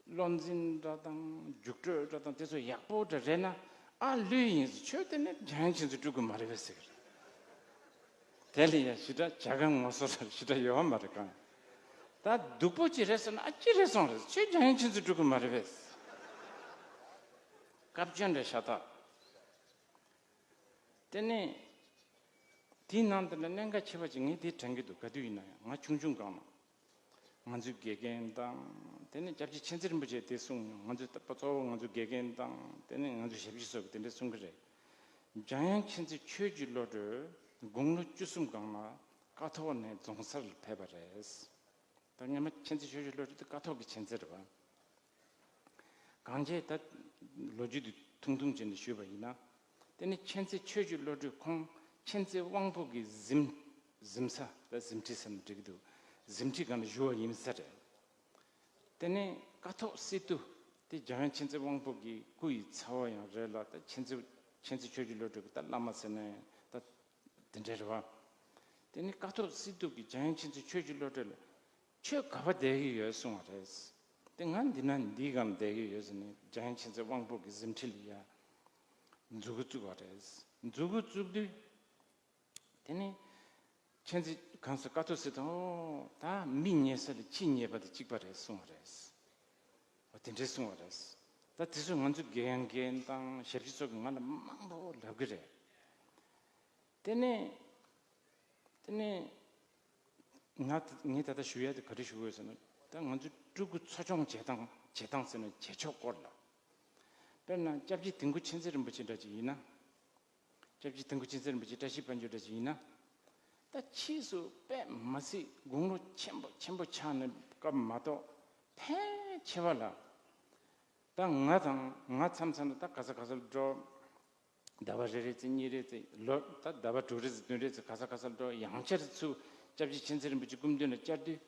བློ་འཛིན་འདྲ་དང་རྒྱུགས་སྤྲོད་འདྲ་དང་དེ་ཚོ་ཡག་པོ་འདྲ་རེད་ན། ཨ་ལོས་ཡིན་ཟེར། ཁྱོད་དེ་ནས་འཇམ་དབྱངས་མཁྱེན་བརྩེ་སྤྲུལ་སྐུ་མ་རེད་པས་ཟེར་གི་རེད། དེ་ལ་ཡང་ཞེ་དྲག་བྱ་དགའ་ངོ་སོ་ར་ཞེ་དྲག་ཡོད་པ་མ་རེད་གང་། ད་སྡུག་པོ་ཅིག་རེད་ཟེར་ན། ཨ་ཅི་རེད་སོང་རེད། ཁྱོད་འཇམ་དབྱངས་མཁྱེན་བརྩེ་སྤྲུལ་སྐུ་མ་རེད་པས། སྐབས་བཅོལ་འདྲ་ཤ་སྟག་དེ་ནས་དེའི་ནང་དེ་ལ་གནད་འགག་ཆེ་བ་ཅིག་ངས་དེ་དྲན་གྱི་འདུག་ག་དུས་ཡིན་ན་ཡང་ང་ཆུང་ཆུང་སྒང་ལ། ང་ཚོའི་དགེ་རྒན་དང་། དེ་ནས་སྐྱབས་རྗེ་མཁྱེན་བརྩེ་རིན་པོ་ཆེས་དེ་གསུངས་མྱོང་། ང་ཚོའི་ད་གཙོ་བོ་ང་ཚོའི་དགེ་རྒན་དང་། དེ་ནས་ང་ཚོའི་ཞབས་ཕྱི་སོགས་ཀྱིས་དེ་འདྲ་གསུང་གི་རེད། འཇམ་དབྱངས་མཁྱེན་བརྩེ་ཆོས་ཀྱི་བློ་གྲོས་དགུང་ལོ་བཅུ་གསུམ་སྒང་ལ་ཀཿཐོག་ནས་རྫོང་སར་ཕེབས་པ་རེད། ད་སྔོན་མ་མཁྱེན་བརྩེ་ཆོས་ཀྱི་བློ་གྲོས་དེ་ཀཿཐོག་གི་མཁྱེན་བརྩེ་རེད་པ། གང་བྱས་ད་ལོ་རྒྱུས་དེ་ཐུང་ཐུང་བྱས་ནས་ཞུས་པ་ཡིན་ན། དེ་ནི་མཁྱེན་བརྩེ་ཆོས་ཀྱི་བློ་གྲོས་ཁོང་མཁྱེན་བརྩེ་དབང་པོ་གི་གཟིམ་གཟིམ་ས། ད་གཟིམ་ཁྲི་ཟེར་ན་འགྲིག་གི་འདུག་གཟིམ་ཁྲི་སྒང་ལ་བཞུགས་པ་ཡིན་ས་རེད། དེ་ནས་ཀཿཐོག་སི་ཏུ་དེ་འཇམ་དབྱངས་མཁྱེན་བརྩེ་དབང་པོ་གི་སྐུ་ཡི་ཚ་བོ་ཡང་རེད་ལ། ད་མཁྱེན་བརྩེ་མཁྱེན་བརྩེ་ཆོས་ཀྱི་བློ་གྲོས་ཀྱི་ད་བླ་མ་ཟེར་ན་ཡང་ད་དེ་འདྲ་རེད་པ། དེ་ནས་ཀཿཐོག་སི་ཏུ་གིས་འཇམ་དབྱངས་མཁྱེན་བརྩེ་ཆོས་ཀྱི་བློ་གྲོས་ལ། ཁྱོད་ག་པར་བསྡད་ཀྱི་ཡོད་གསུངས་པ་རེད། དེ་ང་འདི་ན་འདིའི་སྒང་བསྡད་ཀྱི་ཡོད་ཟེར་ནས་འཇམ་དབྱངས་མཁྱེན་བརྩེ་དབང་པོ་གི་གཟིམ་ཁྲི་ལ་ཡ་མཛུ་གུ་བཙུགས་པ་རེད། མཛུ་གུ་བཙུགས་དུས། དེ་ནས་མཁྱེན་བརྩེ་གང་ཟེར། ཀཿཐོག་སི་ཏུས། ཨོ་ད་མི་ཉལ་ས་ལ་ཁྱི་ཉལ་པ་དང་གཅིག་པ་རེད་གསུངས་པ་རེད། འོ་དེ་འདྲས་གསུངས་པ་རེད། ད་དེ་ཚོ་ང་ཚོའི་དགེ་རྒན་དང་ཞབས་ཕྱི་ཚོ་གིས་ང་ལ་མང་པོ་ལབ་ཀྱི་རེད། དེ་ནས་དེ་ནས་ ང་ད་ངས་ད་ལྟ་ཞུ་ཡ་དེ་ག་རེ་ཞུ་དགོས་ཟེར་ན། ད་ང་ཚོའི་སྤྲུལ་སྐུ་འཚོ་སྐྱོང་བྱེད་སྟངས་བྱེད་སྟངས་ཟེར་ན་བྱེད་ཕྱོགས་སྐོར་ལ། དཔེར་ན་སྐྱབས་རྗེ་དིལ་མགོ་མཁྱེན་བརྩེ་རིན་པོ་ཆེ་འདྲ་ཅིག་ཡིན་ན། སྐྱབས་རྗེ་དིལ་མགོ་མཁྱེན་བརྩེ་རིན་པོ་ཆེ་བཀྲ་ཤིས་དཔལ་འབྱོར་འདྲ་ཅིག་ཡིན་ན། ད་ཕྱིས་སུ་དཔེ་མ་སྲིད་དགུང་ལོ་ཆེན་པོ་ཆེན་པོ་ཆགས་ནས་སྐབས་མ་གཏོགས། ཕལ་ཆེ་བ་ལ། ད་ང་དང་ང་མཚམས་མཚམས་ལ་ད་ག་ས་ག་སར་འགྲོ། ཟླ་བ་རེ་རེ་ཙམ་གཉིས་རེ་ཙམ་ལོ་ད་ཟླ་བ་དྲུག་རེ་ཙམ་བདུན་རེ་ཙམ་ག་ས་ག་སར་འགྲོ། ཡང་བསྐྱར་ཚུར་སྐྱབས་རྗེ་མཁྱེན་བརྩེ་རིན་པོ་ཆེ་སྐུ་མདུན་ལ་བཅར་དུས།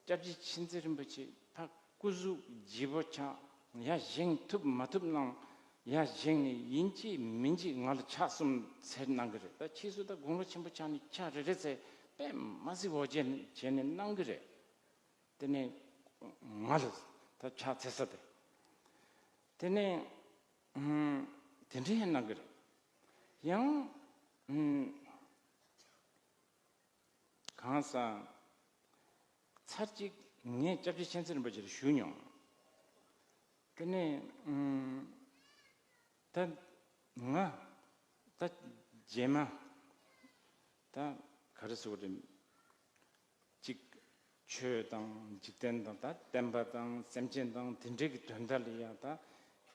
སྐྱབས་རྗེ་མཁྱེན་བརྩེ་རིན་པོ་ཆེ་ཕར་སྐུ་གཟུགས་ལྗིད་པོ་ཆགས། ཡར་བཞེངས་ཐུབ་མ་ཐུབ་གནང་། ཡར་བཞེངས་ནས་ཡིན་གཅིག་མིན་གཅིག་ང་ལ་ཕྱག་གསུམ་འཚལ་གནང་གི་རེད། ད་ཕྱིས་སུ་ད་དགུང་ལོ་ཆེན་པོ་ཆགས་ནས་ཕྱག་རེ་རེ་འཚལ་དཔེ་མ་སྲིད་འོ་བྱས་ནས་བྱས་ནས་གནང་གི་རེད། དེ་ནས་ང་ལ་ད་ཕྱག་འཚལ་ས་དེ། དེ་ནས་ཨུམ། དེ་འདྲ་ཡང་གནང་གི་རེད། ཡང་ཨུམ། གང་ཟག་ཚར་གཅིག་ངས་སྐྱབས་རྗེ་མཁྱེན་བརྩེ་རིན་པོ་ཆེ་ལ་ཞུས་མྱོང་། དེ་ནས་ཨུམ། ད་ང་ད་རྗེས་མ་ད་ག་རེ་ཟེར་དགོས་རེད། གཅིག་ཆོས་དང་འཇིག་རྟེན་དང་ད་བསྟན་པ་དང་སེམས་ཅན་དང་དེ་འདྲའི་གི་དོན་དག་ལ་ཡང་ད་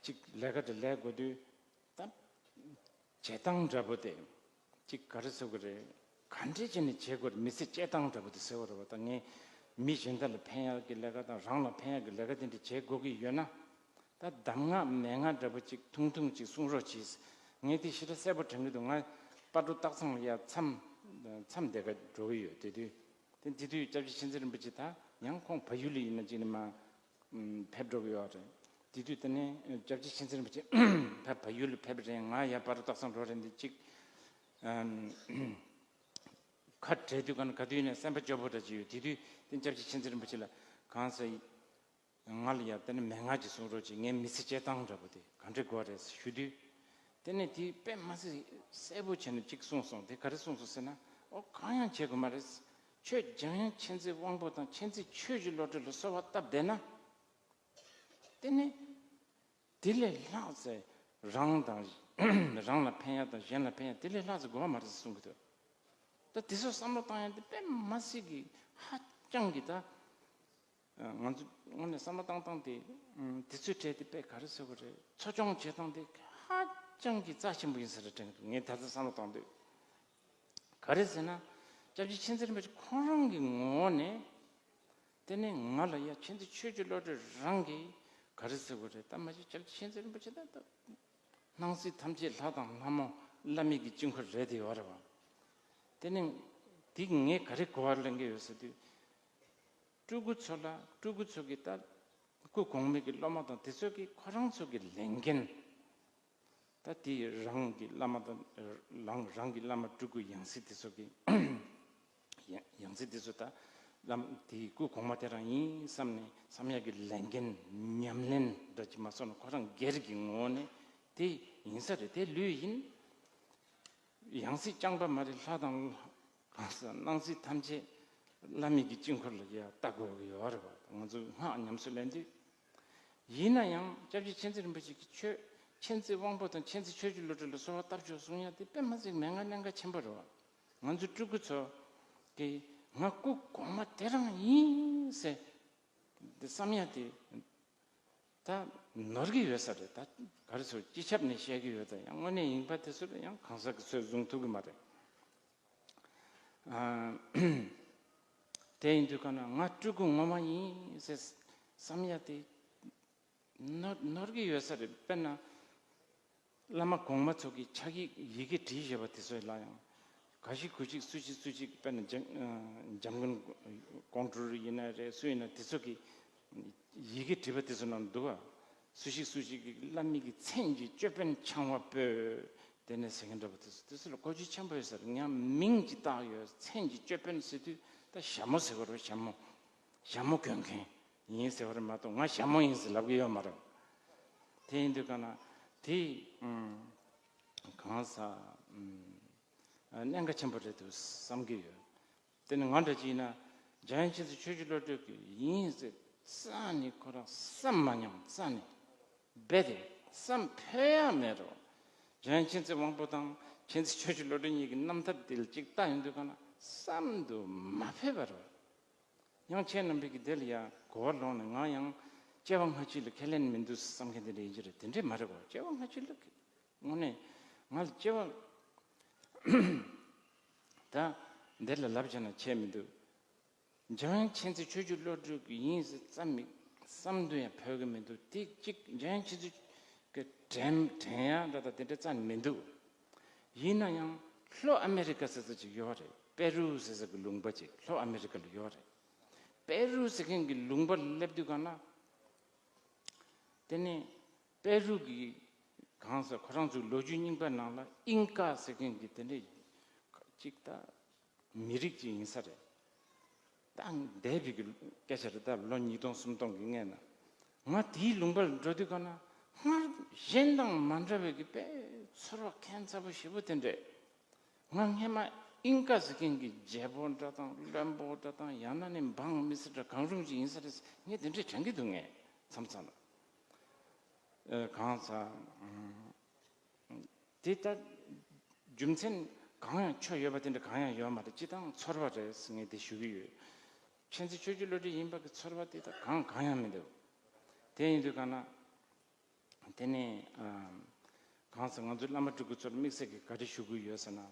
གཅིག་ལས་ཀ་དེ་ལས་དགོས་དུས། ད་བྱེད་སྟངས་འདྲ་པོ་དེ་གཅིག་ག་རེ་ཟེར་དགོས་རེད། ག་འདྲས་བྱས་ནས་བྱེད་དགོས་རེད། མི་ཚེ་སྐྱེལ་སྟངས་འདྲ་པོ་དེ་ཟེར་བ་རེད་བ། ད་ངས་མི་གཞན་དག་ལ་ཕན་ཡག་གི་ལས་ཀ་དང་རང་ལ་ཕན་ཡག་གི་ལས་ཀ་དེ་འདྲ་བྱེད་དགོས་ཀྱི་ཡོད་ན། ད་གདམས་ངག་མན་ངག་འདྲ་པོ་གཅིག་ཐུང་ཐུང་གཅིག་གསུང་རོགས་གྱིས། ངས་དེ་ཞེ་དྲག་གསལ་པོ་དྲན་གྱི་འདུག་ང་སྤ་གྲོ་སྟག་ཚང་ལ་ཡ་མཚམས་མཚམས་བསྡད་ག་འགྲོ་གི་ཡོད། དེ་དུས་དེ་དེ་དུས་སྐྱབས་རྗེ་མཁྱེན་བརྩེ་རིན་པོ་ཆེ་ད་ཡང་ཁོང་བལ་ཡུལ་ལ་ཡིན་ན་གཅིག་ནས་མར་ཕེབས་འགྲོ་གི་ཡོད་རེད། དེ་དུས་དེ་ནས་སྐྱབས་རྗེ་མཁྱེན་བརྩེ་རིན་པོ་ཆེ་ཕར་བལ་ཡུལ་ལ་ཕེབས་རེད། ང་ཡ་སྤ་རོ་སྟག་ཚང་འགྲོ་རེད། འདི་གཅིག་ཁ་བྲལ་དུས་ག་ན་ག་དུས་ནས་སེམས་པ་སྐྱོ་པོ་འདྲ་ཅིག་ཡོད། དེ་དུས་དེ་སྐྱབས་རྗེ་མཁྱེན་བརྩེ་རིན་པོ་ཆེ་ལ་གང་ཟེར། ང་ལ་ཡ་དེ་ནས་མན་ངག་ཅིག་གསུང་རོགས་གྱིས། ངའི་མི་ཚེ་སྐྱེལ་སྟངས་འདྲ་པོ་དེ་ག་འདྲས་དགོས་རེད་ཞུ་དུས། དེ་ནས་དེ་དཔེ་མ་སྲིད་གསལ་པོ་བྱས་ནས་གཅིག་གསུངས་སོང་། དེ་ག་རེ་གསུངས་སོང་ཟེར་ན། ཨོ་གང་ཡང་བྱེད་དགོས་མ་རེད། ཁྱོད་འཇམ་དབྱངས་མཁྱེན་བརྩེ་དབང་པོ་དང་མཁྱེན་བརྩེ་ཆོས་ཀྱི་བློ་གྲོས་ལ་གསོལ་བ་བཏབ་བསྡད་ན། དེ་ནས་དེ་ལས་ལྷག་ཙེ་རང་དང་རང་ལ་ཕན་ཡག་དང་གཞན་ལ་ཕན་ཡག་དེ་ལས་ལྷག་ཙེ་དགོས་པ་མ་རེད་ཟེར་གསུང་གི་འདུག་ད་དེ་ཚོ་བསམ་བློ་བཏང་ཡག་དེ་དཔེ་མ་སྲིད་ཀྱི་ཧ་ཅང་གི་ད། ང་ཚོ་དངོས་གནས་བསམ་བློ་བཏང་སྟངས་དེ་དེ་ཚོའི་གྲས་དེ་དཔེ་ག་རེ་ཟེར་དགོས་རེད། འཚོ་སྐྱོང་བྱེད་སྟངས་དེ་ཧ་ཅང་གི་རྩ་ཆེན་པོ་ཡིན་ས་རེད་དྲན་གི་འདུག་ངས་ད་ལྟ་བསམ་བློ་བཏང་དུས། ག་རེ་ཟེར་ན། སྐྱབས་རྗེ་མཁྱེན་བརྩེ་རིན་པོ་ཆེ་ཁོང་རང་གི་ངོ་བོ་ནས། དེ་ནས་ང་ལ་ཡ་མཁྱེན་བརྩེ་ཆོས་ཀྱི་བློ་གྲོས་རང་གིས་ག་རེ་ཟེར་དགོས་རེད། ད་མ་གཞི་སྐྱབས་རྗེ་མཁྱེན་བརྩེ་རིན་པོ་ཆེ་ད་ད་སྣང་སྲིད་ཐམས་ཅད་ལྷ་དང་ལྷ་མོ་བླ་མའི་གི་དཀྱིལ་འཁོར་རེད་དེ་ཡོད་རེད་བ། དེ་ནས་དེ་ངས་ག་རེ་གོ་བ་ལེན་གི་ཡོད་ཟེར་དུས། སྤྲུལ་སྐུ་ཚོ་ལ་སྤྲུལ་སྐུ་ཚོ་གི་ད་སྐུ་གོང་མའི་གི་སློབ་མ་དང་དེ་ཚོ་གི་ཁོ་རང་ཚོ་གི་ལས་འགན། ད་དེ་རང་གི་བླ་མ་དང་རང་རང་གི་བླ་མ་སྤྲུལ་སྐུ་ཡང་སྲིད་དེ་ཚོ་གི་ཡང་ཡང་སྲིད་དེ་ཚོ་ད་བླ་མ་དེའི་སྐུ་གོང་མ་དེ་རང་ཡིན་བསམ་ནས་བསམ་ཡག་གི་ལས་འགན་ཉམས་ལེན་འདྲ་ཅིག་མ་སོང་ན་ཁོ་རང་སྒེར་གྱི་ངོ་བོ་ནས་དེ་ཡིན་ས་རེད། དེ་ལོས་ཡིན། ཡང་སྲིད་རྐྱང་པ་མ་རེད། ལྷ་དང་གང་ཟག་སྣང་སྲིད་ཐམས་ཅད་བླ་མའི་གི་དཀྱིལ་འཁོར་ལ་ཡ་ལྟ་དགོས་ཀྱི་ཡོད་རེད་བ། ང་ཚོ་སྔགས་ཉམས་སུ་ལེན་དུས། ཡིན་ན་ཡང་སྐྱབས་རྗེ་མཁྱེན་བརྩེ་རིན་པོ་ཆེ་གིས་ཆོས་མཁྱེན་བརྩེ་དབང་པོ་དང་མཁྱེན་བརྩེ་ཆོས་ཀྱི་བློ་གྲོས་ལ་གསོལ་བ་བཏབ་ཆོག་གསུང་ཡ་དེ་དཔེ་མ་སྲིད་མན་ངག་གནད་འགག་ཆེན་པོ་རེད་བ། ང་ཚོ་སྤྲུལ་སྐུ་ཚོ་གིས་ང་སྐུ་གོང་མ་དེ་རང་ཡིན་ཟེར་དེ་བསམ་ཡ་དེ། ད་ནོར་གྱི་ཡོད་ས་རེད། ད་ག་རེ་ཟེར་སྤྱི་ཁྱབ་ནས་བཤད་ཀྱི་ཡོད། ད་ཡང་དངོས་གནས་ཡིན་པ་དེ་ཚོ་ལ་ཡང་གང་ཟག་གི་ཚོད་བཟུང་ཐུབ་ཀྱི་མ་རེད། ཨ། དེ་ཡིན་དུས་ག་ན་ང་སྤྲུལ་སྐུ་ངོ་མ་ཡིན་ཟེར་བསམ་ཡ་དེ་ནོར་ནོར་གྱི་ཡོད་ས་རེད། དཔེར་ན། བླ་མ་གོང་མ་ཚོ་གི་ཕྱག་ཡིག་ཡི་གེ་བྲིས་བཞག་པ་དེ་ཚོ་ལ་ཡང་ག་ཞིག་གུ་ཞིག་སུ་ཞིག་སུ་ཞིག་དཔེར་ན་འཇམ་འཇམ་མགོན་ཀོང་སྤྲུལ་ཡིན་ན་རེད། སུ་ཡིན་ན་དེ་ཚོ་གི་ཡི་གེ་བྲིས་པ་དེ་ཚོ་ནང་འདུག་བ། སུ་ཞིག་སུ་ཞིག་གི་བླ་མའི་གི་མཚན་གྱི་ཅོད་པན་འཆང་བ་པོས་དེ་ནས་ཟེར་མཁན་འདྲ་པོ་དེ་ཚོ་དེ་ཚོ་ལ་གོ་རྒྱུ་ཆེན་པོ་ཡོད་ས་རེད། ཡང་མིང་ཅིག་བཏགས་ཡོད། མཚན་གྱི་ཅོད་པན་ཟེར་དུས་ད་ཞྭ་མོ་ཟེར་བ་རེད། ཞྭ་མོ་ཞྭ་མོ་གྱོན་མཁན། ཡིན་ཟེར་བ་རེད་མ་གཏོགས་ང་ཞྭ་མོ་ཡིན་ཟེར་ལབ་ཀྱི་ཡོད་མ་རེད། དེ་ཡིན་དུས་ག་ན་དེ་ཨུམ་གང་ཟག་ཨུམ་གནད་འགག་ཆེན་པོ་རེད་འདུག་བསམ་གྱི་ཡོད། དེ་ནི་ང་འདྲ་ཅིག་ཡིན་ན་འཇམ་དབྱངས་མཁྱེན་བརྩེ་ཆོས་ཀྱི་བློ་གྲོས་ཀྱི་ཡིན་ཟེར་རྩ་ནས་ཁོ་རང་བསམ་མ་མྱོང་། རྩ་ནས་རྦད་དེ་བསམ་ཕོད་ཡ་མེད་རོ། འཇམ་དབྱངས་མཁྱེན་བརྩེ་དབང་པོ་དང་མཁྱེན་བརྩེ་ཆོས་ཀྱི་བློ་གྲོས་གཉིས་ཀྱི་རྣམ་ཐར་དེ་ལ་ཅིག་ལྟ་ཡོང་དུས་ག་ན་བསམ་དུ་མ་ཕོད་པ་རོ། ཡང་ཁྱེད་རྣམ་པས་ཀྱི་དེ་ལ་ཡང་གོ་བ་ལོན་ནས། ང་ཡང་སྐྱེ་བ་སྔ་ཕྱི་ལ་ཁས་ལེན་མི་འདུག་བསམ་མཁན་དེ་འདྲ་ཡིན་གྱི་རེད། དེ་འདྲས་མ་རེད་གོ། སྐྱེ་བ་སྔ་ཕྱི་ལ་དངོས་གནས་ང་ལ་སྐྱེ་བ་ད་འདི་ལ་ལབ་བྱས་ན་ཁྱད་མི་འདུག་འཇམ་དབྱངས་མཁྱེན་བརྩེ་ཆོས་ཀྱི་བློ་གྲོས་ཀྱི་ཡིན་ཟེར་བསམ་མི་བསམ་དུ་ཡང་ཕོད་ཀྱི་མི་འདུག་དེ་གཅིག་འཇམ་དབྱངས་མཁྱེན་བརྩེ་གི་དྲན་དྲན་ཡ་འདྲ་དང་དེ་འདྲ་རྩ་ནས་མི་འདུག་ཡིན་ན་ཡང་ལྷོ་ཨ་མེ་རི་ཀ་ཟེར་ས་ཅིག་ཡོད་རེད། པེ་རུ་ཟེར་ས་གི་ལུང་པ་ཅིག་ལྷོ་ཨ་མེ་རི་ཀ་ལ་ཡོད་རེད། པེ་རུ་ཟེར་མཁན་གྱི་ལུང་པ་ལ་སླེབས་དུས་གང་ན། དེ་ནས་པེ་རུ་གི་གང་ཟེར་ཁོ་རང་ཚོའི་ལོ་རྒྱུས་རྙིང་པ་ནང་ལ་ཨིན་ཀ་ཟེར་མཁན་གྱི་དེ་འདྲས་ཅིག་ད་མི་རིགས་ཅིག་ཡིན་ས་རེད། ད་འདས་པའི་གི་སྐད་ཆ་རེད། ད་ལོ་ཉིས་སྟོང་སུམ་སྟོང་གི་སྔོན་ན་ང་དེའི་ལུང་པར་འགྲོ་དུས་གང་ན་སྔར་གཞན་དང་མ་འདྲ་བའི་གི་དཔེ་ཚོར་བ་ཁྱད་མཚར་པོ་ཞེ་པོ་དེ་འདྲས། ང་སྔན་མ་ཨིན་ཀ་ཟེར་མཁན་གྱི་རྒྱལ་པོ་འདྲ་དང་བློན་པོ་འདྲ་དང་ཡང་ན་ནི་འབངས་མི་སེར་འདྲ་གང་རུང་ཅིག་ཡིན་ས་རེད། ངས་དེ་འདྲས་དྲན་གྱི་འདུག་ངས་མཚམས་མཚམས་ལ། ཨ། གང་ཟག་དེ་ལྟར་རྒྱུ་མཚན་གང་ཡང་ཆོ་ཡོད་པ་དེ་འདྲ་གང་ཡང་ཡོད་མ་རེད། སྤྱི་བཏང་ཚོར་བ་རེད་ཟེར་ངས་དེ་ཞུ་གི་ཡོད། མཁྱེན་བརྩེ་ཆོས་ཀྱི་བློ་གྲོས་ཡིན་པ་གི་ཚོར་བ་དེ་ལྟར་གང་གང་ཡང་མི་འདུག་དེ་ཡིན་དུས་གང་ན། དེ་ནས་ཨ། གང་ཟེར་ང་ཚོའི་བླ་མ་སྤྲུལ་སྐུ་ཚོར་དམིགས་བསལ་གྱི་ག་རེ་ཞུ་དགོས་ཡོད་ཟེར་ན།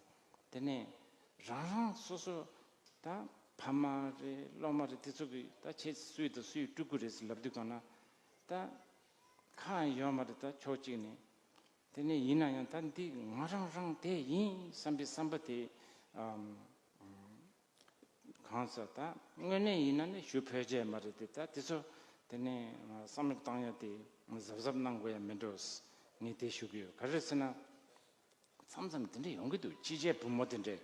དེ་ནས་རང་རང་སོ་སོ་ད་ཕ་མ་རེད། སློབ་མ་རེད། དེ་ཚོ་གིས་ད་ཁྱེད་སུའི་དང་སུའི་སྤྲུལ་སྐུ་རེད་ཟེར་ལབ་དུས་གང་ན་ད་ཁག་ཡོད་མ་རེད། ད་ཕྱོགས་གཅིག་ནས། དེ་ནས་ཡིན་ན་ཡང་ད་འདི་ང་རང་རང་དེ་ཡིན་བསམ་པའི་བསམ་པ་དེ་ཨམ། གང་ཟེར་ད་དངོས་གནས་ཡིན་ན་ནི་ཞུ་ཕོད་ཀྱི་མ་རེད་དེ། ད་དེ་ཚོ་དེ་ནས་བསམ་བློ་བཏང་ཡ་དེ་གཟབ་གཟབ་གནང་དགོས་ཡ་མིན་འགྲོ། ངས་དེ་ཞུ་གི་ཡོད། ག་རེ་ཟེར་ན། མཚམས་མཚམས་དེ་འདྲ་ཡོང་གི་འདུག་ཕྱི་རྒྱལ་བུ་མོ་དེ་འདྲ།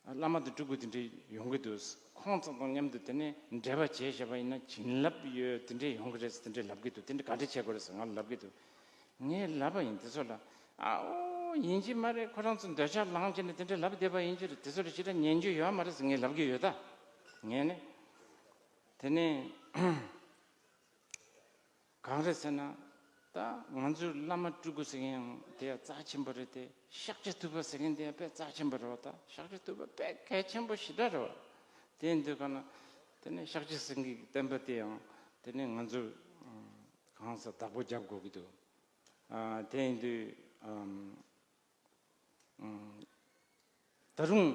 བླ་མ་དང་སྤྲུལ་སྐུ་དེ་འདྲ་ཡོང་གི་འདུག་ཁོང་ཚོ་དང་མཉམ་དུ་དེ་ནས་འབྲེལ་བ་བྱས་བཞག་པ་ཡིན་ན་བྱིན་རླབས་ཡོད་དེ་འདྲ་ཡོང་གི་རེད་ཟེར་དེ་འདྲ་ལབ་གི་འདུག་དེ་འདྲ་ག་འདྲ་བྱེད་དགོས་རེད་ཟེར་ང་ལ་ལབ་གི་འདུག་ངས་ལབ་པ་ཡིན་དེ་ཚོ་ལ། ཨ་འོ་ཡིན་གྱི་མ་རེད། ཁོ་རང་ཚོ་འདོད་ཆགས་ལངས་བྱས་ནས་དེ་འདྲ་ལབ་བསྡད་པ་ཡིན་གྱི་རེད། དེ་ཚོ་ལ་ཞེ་དྲག་ཉན་རྒྱུ་ཡོད་མ་རེད་ཟེར་ངས་ལབ་གི་ཡོད་ད། ངས་ནི། དེ་ནས་གང་རེད་ཟེར་ན། ད་ང་ཚོའི་བླ་མ་སྤྲུལ་སྐུ་ཟེར་མཁན་ཡང་དེ་ཡང་རྩ་ཆེན་པོ་རེད་དེ། ཤཱཀྱ་ཐུབ་པ་ཟེར་མཁན་དེ་ཡང་དཔེ་རྩ་ཆེན་པོ་རེད་བ། ད་ཤཱཀྱ་ཐུབ་པ་དཔེ་གལ་ཆེན་པོ་ཞེ་དྲག་རེད་བ། དེ་ཡིན་དུས་གང་ན་དེ་ནས་ཤཱཀྱ་སེང་གེའི་བསྟན་པ་དེ་ཡང་དེ་ནས་ང་ཚོས་གང་ཟག་བདག་པོ་རྒྱབ་དགོས་ཀྱི་འདུག་ཨ། དེ་ཡིན་དུས་ཨམ། ཨམ། ད་རུང་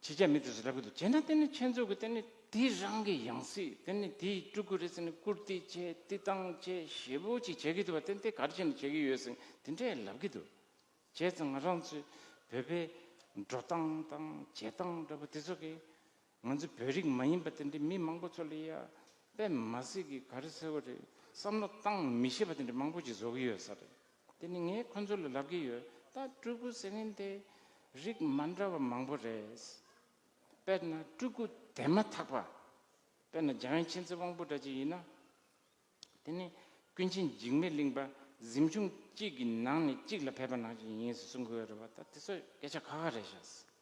ཕྱི་རྒྱལ་མི་དེ་ཚོ་ལབ་ཀྱི་འདུག་བྱས་ན་དེ་ནི་ཁྱེད་ཚོ་གི་དེ་ནི་དེ་རང་གི་ཡང་སྲིད་དེ་ནི་དེའི་སྤྲུལ་སྐུ་རེད་ཟེར་ནས་བཀུར་སྟི་བྱས་བསྟི་སྟངས་བྱས་ཞེ་པོ་ཅིག་བྱེད་ཀྱི་འདུག་བ། དེ་ནི་དེ་ག་རེ་བྱས་ནས་བྱེད་ཀྱི་ཡོད་ཟེར་དེ་འདྲས་ལབ་ཀྱི་འདུག་བྱས་ཙང་ང་རང་ཚོའི་བོད་པའི་འགྲོ་སྟངས་དང་བྱེད་སྟངས་འདྲ་པོ་དེ་ཚོ་གི། ང་ཚོ་བོད་རིགས་མ་ཡིན་པ་དེ་འདྲའི་མི་མང་པོ་ཚོ་ལ་ཡ་དཔེ་མ་སྲིད་ཀྱི་ག་རེ་ཟེར་བ་རེད། བསམ་བློ་བཏང་མི་ཤེས་པ་དེ་འདྲ་མང་པོ་ཅིག་བཟོ་གི་ཡོད་ས་རེད། དེ་ནི་ངས་ཁོ་ཚོ་ལ་ལབ་ཀྱི་ཡོད། ད་སྤྲུལ་སྐུ་ཟེར་མཁན་དེ་རིགས་མ་འདྲ་བ་མང་པོ་རེད། དཔེར་ན་སྤྲུལ་སྐུ་དེ་མ་ཐག་པ། དཔེར་ན་འཇམ་དབྱངས་མཁྱེན་བརྩེ་དབང་པོ་འདྲ་ཅིག་ཡིན་ན། དེ་ནི་ཀུན་མཁྱེན་འཇིགས་མེད་གླིང་པ་གཟིམ་ཆུང་གཅིག་གི་ནང་ནས་གཅིག་ལ་ཕེབས་པ་ནང་བཞིན་ཡིན་ཟེར་གསུང་གི་ཡོད་རེད་བ། ད་དེ་ཚོ་སྐད་ཆ་ཁ་ཁ་རེད་ཤག་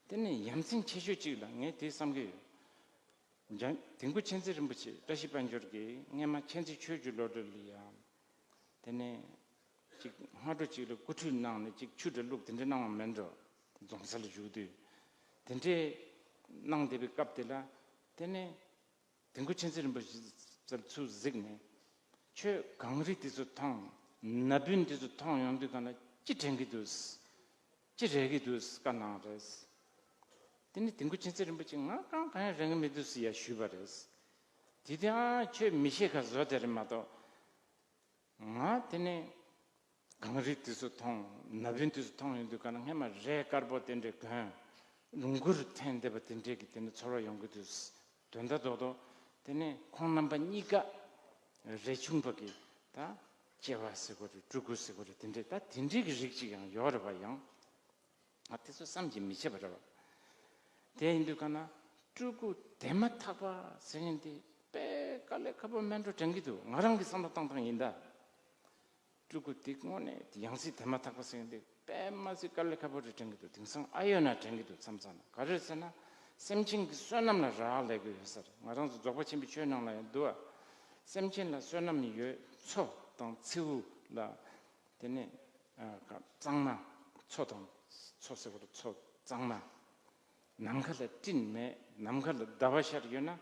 དེ་ནི་ཡ་མཚན་ཆེ་ཤོས་གཅིག་ལ་ངས་དེ་བསམ་གྱི་ཡོད། འཇམ་དིལ་མགོ་མཁྱེན་བརྩེ་རིན་པོ་ཆེ་བཀྲ་ཤིས་དཔལ་འབྱོར་གྱིས་སྔས་མ་མཁྱེན་བརྩེ་ཆོས་ཀྱི་བློ་གྲོས་ལ་ཡང་། དེ་ནས་གཅིག་སྔ་དྲོ་གཅིག་ལ་སྐུ་ཁྲུས་གནང་ནས་གཅིག་ཆུ་འདྲ་བླུགས་དེ་འདྲ་གནང་བ་མིན་འགྲོ། རྫོང་སར་བཞུགས་དུས། དེ་འདྲའི་གནང་བསྡད་པའི་སྐབས་དེ་ལ། དེ་ནས། དིལ་མགོ་མཁྱེན་བརྩེ་རིན་པོ་ཆེ་ཚུར་གཟིགས་ནས། ཁྱོད་གངས་རི་དེ་ཚོ་མཐོང་། ན་བུན་དེ་ཚོ་མཐོང་ཡོང་དུས་གང་ལ་ཅི་དྲན་གྱི་འདུག་ཅི་རེག་གི་འདུག་བཀའ་གནང་རེད། དེ་ནི་དིལ་མགོ་མཁྱེན་བརྩེ་རིན་པོ་ཆེ་ང་གང་གང་ཡང་རེག་གི་མི་འདུག་ཟེར་ཡ་ཞུས་པ་རེད། དེ་དུས་ཨ་ཁྱོད་མི་ཤེས་ཁ་བཟོ་དེ་རེད་མ་གཏོགས། ང་དེ་ནས་གངས་རི་དེ་ཚོ་མཐོང་། ན་བུན་དེ་ཚོ་མཐོང་ཡོང་དུས་ག་ན་སྔས་མ་རས་དཀར་པོ་དེ་འདྲས་གོན། ལོངས་སྐུར་འཐེན་བསྡད་པ་དེ་འདྲས་ཀྱི་དེ་ནས་ཚོར་བ་ཡོང་གི་འདུག་དོན་དག་རྡོག་རྡོག་དེ་ནས་ཁོང་རྣམ་པ་གཉིས་ཀ་རས་ཆུང་པ་གི་ད་སྐྱེ་བ་ཟེར་དགོས་རེད། སྤྲུལ་སྐུ་ཟེར་དགོས་རེད། དེ་འདྲས་ད་དེ་འདྲས་ཀྱི་རིགས་ཅིག་ཡང་ཡོད་རེད་པ། ཡང་ང་དེ་ཚོ་བསམ་གྱིས་མི་ཁྱབ་པ་རེད་པ། དེ་ཡིན་དུས་ག་ན་སྤྲུལ་སྐུ་དེ་མ་ཐག་པ་ཟེར་མཁན་དེ་དཔེ་དཀའ་ལས་ཁག་པོ་མེད་འགྲོ་དྲན་གྱི་འདུག་ང་རང་གི་བསམ་བློ་བཏང་སྟངས་ཡིན་ད། སྤྲུལ་སྐུ་དེ་དངོས་གནས་ཡང་སྲིད་དེ་མ་ཐག་པ་ཟེར་མཁན་དེ་དཔེ་མ་སྲིད་དཀའ་ལས་ཁག་པོ་རེད་དྲན་གྱི་འདུག་དེང་སང་ཨ་ཡོད་ན་དྲན་གྱི་འདུག་མཚམས་མཚམས་ན། ག་རེ་ཟེར་ན། སེམས་ཅན་གྱི་བསོད་ནམས་ལ་རག་ལས་དགོས་ཡོད་ས་རེད། ང་རང་ཚོ་རྫོགས་པ་ཆེན་པོའི་ཆོས་ནང་ལ་ཡང་འདུག་ཨ། སེམས་ཅན་ལ་བསོད་ནམས་ཡོད། མཚོ་དང་མཚེའུ་ལ། དེ་ནས་ཨ་གཙང་མ། མཚོ་དང་། མཚོ་ཟེར་བ་ལ་མཚོ་གཙང་མ། ནམ་མཁའ་ལ་སྤྲིན་མེད། ནམ་མཁའ་ལ་ཟླ་བ་ཤར་ཡོད་ན།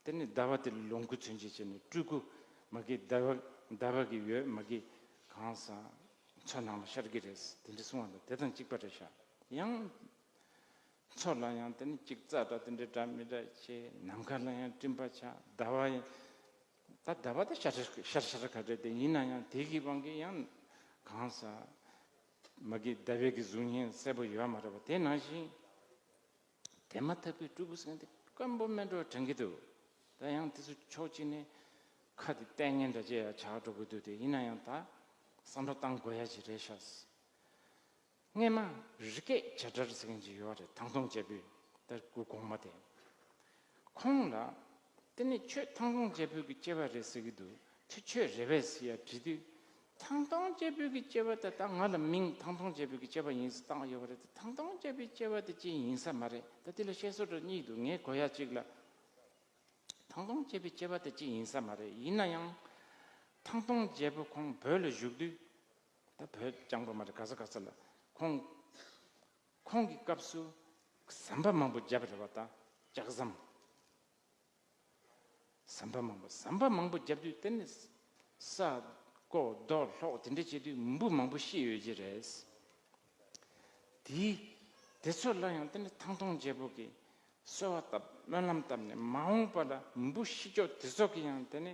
དེ་ནི་ཟླ་བ་དེ་ལ་ལོངས་སྐུ་མཚོན་བྱེད་བྱས་ནས་སྤྲུལ་སྐུ་མ་གི་ཟླ་བ་ཟླ་བ་གི་འོད་མ་གི་གང་ཟག་མཚོ་ནང་ལ་ཤར་གྱི་རེད། དེ་འདྲ་གསུང་བ་དང་དེ་དང་གཅིག་པ་རེད་ཤག་ཡང་མཚོ་ལ་ཡང་དེ་ནི་གཅིག་རྩྭ་འདྲ་དེ་འདྲ་འདྲ་མི་འདྲ་བྱས། ནམ་མཁའ་ལ་ཡང་སྤྲིན་པ་ཆགས། ཟླ་བ་ཡང་ད་ཟླ་བ་ད་ཤར་ཤར་ཤར་ཤར་ག་རེད་དེ། ཡིན་ན་ཡང་དེ་གི་དབང་གིས་ཡང་གང་ཟག་མ་གི་ཟླ་བའི་གི་གཟུགས་བརྙན་གསལ་པོ་ཡོད་མ་རེད་པ། དེ་ནང་བཞིན། དེ་མ་ཐག་པའི་སྤྲུལ་སྐུ་ཟེར་མཁན་དེ་དཀོན་པོ་མེད་འགྲོ་དྲན་གྱི་འདུག་ད་ཡང་དེ་ཚོ་ཕྱོགས་གཅིག་ནས་ཁ་དེ་ལྟས་ངན་འདྲ་ཅིག་ཡང་ཆགས་འགྲོ་གི་འདུག་དེ་ཡིན་ན་ཡང་ད་བསམ་བློ་བཏང་དགོས་ཡ་ཅིག་རེད་ཤག་སྔས་མ་རི་སྐྱེས་བྱ་བྲལ་ཟེར་མཁན་ཅིག་ཡོད་རེད། ཐང་སྟོང་རྒྱལ་པོའི་ད་སྐུ་གོང་མ་དེ། ཁོང་ལ་དེ་ནས་ཁྱོད་ཐང་སྟོང་རྒྱལ་པོའི་གི་སྐྱེ་བ་རེད་ཟེར་གྱི་འདུག་དེ་ཁྱོད་རེད་པས་ཟེར་ཡ་དྲིས་དུས། ཐང་སྟོང་རྒྱལ་པོའི་གི་སྐྱེ་བ་དེ་ད་ང་ལ་མིང་ཐང་སྟོང་རྒྱལ་པོའི་གི་སྐྱེ་བ་ཡིན་ཟེར་བཏགས་ཡོད་པ་རེད་དེ། ཐང་སྟོང་རྒྱལ་པོའི་སྐྱེ་བ་དེ་ཅི་ཡིན་ས་མ་རེད། ད་དེ་ལ་བཤད་སྲོལ་འདྲ་གཉིས་འདུག་ངས་གོ་ཡ་གཅིག་ལ། ཐང་སྟོང་རྒྱལ་པོའི་སྐྱེ་བ་དེ་ཅི་ཡིན་ས་མ་རེད། ཡིན་ན་ཡང་ཐང་སྟོང་རྒྱལ་པོ་ཁོང་བོད་ལ་བཞུགས་དུས། ད་བོད་རྐྱང་པ་མ་རེད། ག་ས་ག་ས་ལ་ཁོང་ཁོང་གི་སྐབས་སུ་ཟམ་པ་མང་པོ་བརྒྱབ་རེད་པ། ད་ལྕགས་ཟམ། ཟམ་པ་མང་པོ་ཟམ་པ་མང་པོ་བརྒྱབ་དུས་དེ་ནི་ས་རྐོ་རྡོ་སློག་དེ་འདྲ་བྱེད་དུས་འབུ་མང་པོ་ཤི་ཡོད་ཀྱི་རེད། དེ་དེ་ཚོ་ལ་ཡང་དེ་ནི་ཐང་སྟོང་རྒྱལ་པོ་གིས་གསོལ་བ་བཏབ། སྨོན་ལམ་བཏབ་ནས་མ་འོངས་པ་ལ་འབུ་ཤི་ཆོག་དེ་ཚོ་གིས་ཡང་དེ་ནི་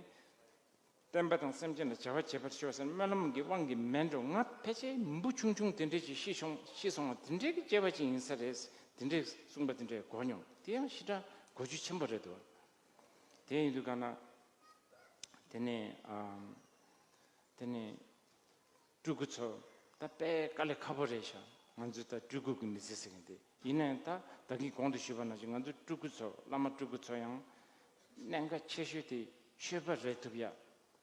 བསྟན་པ་དང་སེམས་ཅན་ལ་བྱ་བ་བྱེད་པར་ཤོག་ཟེར་སྨོན་ལམ་གྱི་དབང་གིས་མེད་འགྲོ། ང་ཕལ་ཆེར་འབུ་ཆུང་ཆུང་དེ་འདྲས་ཅིག་ཤི་སོང་ཤི་སོང་བ་དེ་འདྲས་ཀྱི་སྐྱེ་བ་ཅིག་ཡིན་ས་རེད། དེ་འདྲས་གསུངས་པ་དེ་འདྲས་གོ་མྱོང་། དེ་ཡང་ཞེ་དྲག་གོ་རྒྱུ་ཆེན་པོ་རེད་འདུག་དེ་ཡིན་དུས་གང་ན་དེ་ནས་ཨམ། དེ་ནས་སྤྲུལ་སྐུ་ཚོ་ད་དཔེ་དཀའ་ལས་ཁག་པོ་རེད་ཤག་ང་ཚོས་ད་སྤྲུལ་སྐུ་གི་མི་ཚེ་ཟེར་མཁན་དེ། ཡིན་ནའང་ད་ད་གིན་གོང་དུ་ཞུས་པ་ནང་བཞིན་ང་ཚོའི་སྤྲུལ་སྐུ་ཚོ་བླ་མ་སྤྲུལ་སྐུ་ཚོ་ཡང་གནད་འགག་ཆེ་ཤོས་དེ་ཆོས་པ་རེད་ཐུབ་ཡ།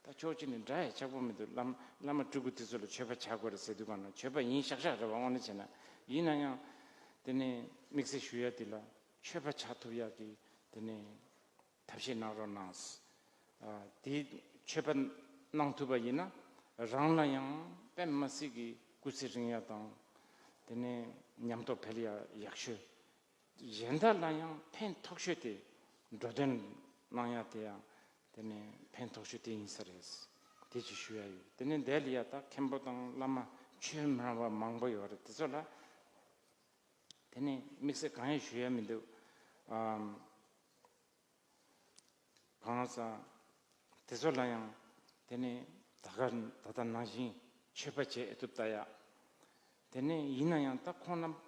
ད་ཕྱོགས་གཅིག་ནས་འདྲ་ཡ་ཆགས་པོ་མི་འདུག་བླ་མ་བླ་མ་སྤྲུལ་སྐུ་དེ་ཚོ་ལ་ཆོས་པ་ཆགས་དགོས་རེད་ཟེར་དུས་གང་ན་ཆོས་པ་ཡིན་ཤག་ཤག་རེད་པ། དངོས་གནས་བྱས་ན། ཡིན་ན་ཡང་དེ་ནས་དམིགས་བསལ་ཞུ་ཡ་དེ་ལ་ཆོས་པ་ཆགས་ཐུབ་ཡ་གི་དེ་ནས། ཐབས་ཤེས་གནང་རོགས་གནང་། ཨ། དེའི་ཆོས་པ་གནང་ཐུབ་པ་ཡིན་ན་རང་ལ་ཡང་དཔེ་མི་སྲིད་ཀྱི་སྐུ་ཚེ་རིང་ཡ་དང་། དེ་ནས་ཉམས་རྟོགས་འཕེལ་ཡ་ཡག་ཤོས། གཞན་དག་ལ་ཡང་ཕན་ཐོགས་ཤོས་དེ་འགྲོ་དོན་གནང་ཡ་དེ་ཡང་དེ་ནས་ཕན་ཐོགས་ཤོས་དེ་ཡིན་ས་རེད། དེ་ཅིག་ཞུ་ཡ་ཡོད། དེ་ནས་འདས་ལ་ཡ་ད་མཁན་པོ་དང་བླ་མ་ཆོས་སྨྲ་བ་མང་པོ་ཡོད་རེད། དེ་ཚོ་ལ་དེ་ནས་དམིགས་བསལ་གང་ཡང་ཞུ་ཡ་མི་འདུག་ཨམ། གང་ཟག་དེ་ཚོ་ལ་ཡང་དེ་ནས་ད་ག་ད་ལྟ་ནང་བཞིན་ཆོས་པ་བྱེད་ཨེ་ཐུབ་ལྟ་ཡ། དེ་ནས་ཡིན་ན་ཡང་ད་ཁོང་རྣམས་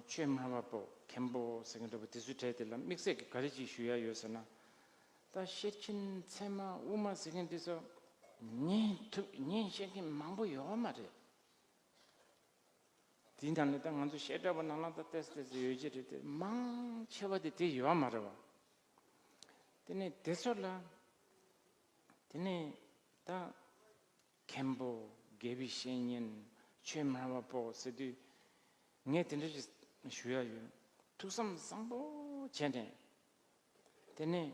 ཆོས་སྨྲ་བ་པོ་མཁན་པོ་ཟེར་མཁན་འདྲ་པོ་དེ་ཚོའི་གྲས་དེ་ལ་དམིགས་བསལ་གྱི་ག་རེ་ཅིག་ཞུ་ཡ་ཡོད་ཟེར་ན། ད་ཤེར་ཕྱིན་ཚད་མ་དབུ་མ་ཟེར་མཁན་དེ་ཚོ་ཉན་ཐུབ་ཉན་ཤེས་མཁན་མང་པོ་ཡོད་མ་རེད། དེའི་ནང་ནས་ད་ང་ཚོ་བཤད་གྲྭ་པ་ནང་ལ་ད་ཏོག་ཙམ་ཏོག་ཙམ་ཡོད་ཀྱི་རེད་དེ། མང་ཆེ་བ་དེ་དེ་ཡོད་མ་རེད་བ། དེ་ནས་དེ་ཚོ་ལ་དེ་ནས་ད་མཁན་པོ་དགེ་བའི་བཤེས་གཉེན་ཆོས་སྨྲ་བ་པོ་ཟེར་དུས་ངས་དེ་འདྲ་ཞིག་ཞུ་ཡ་ཡོད། ཐུགས་བསམ་བཟང་པོ་བྱས་ནས་དེ་ནས།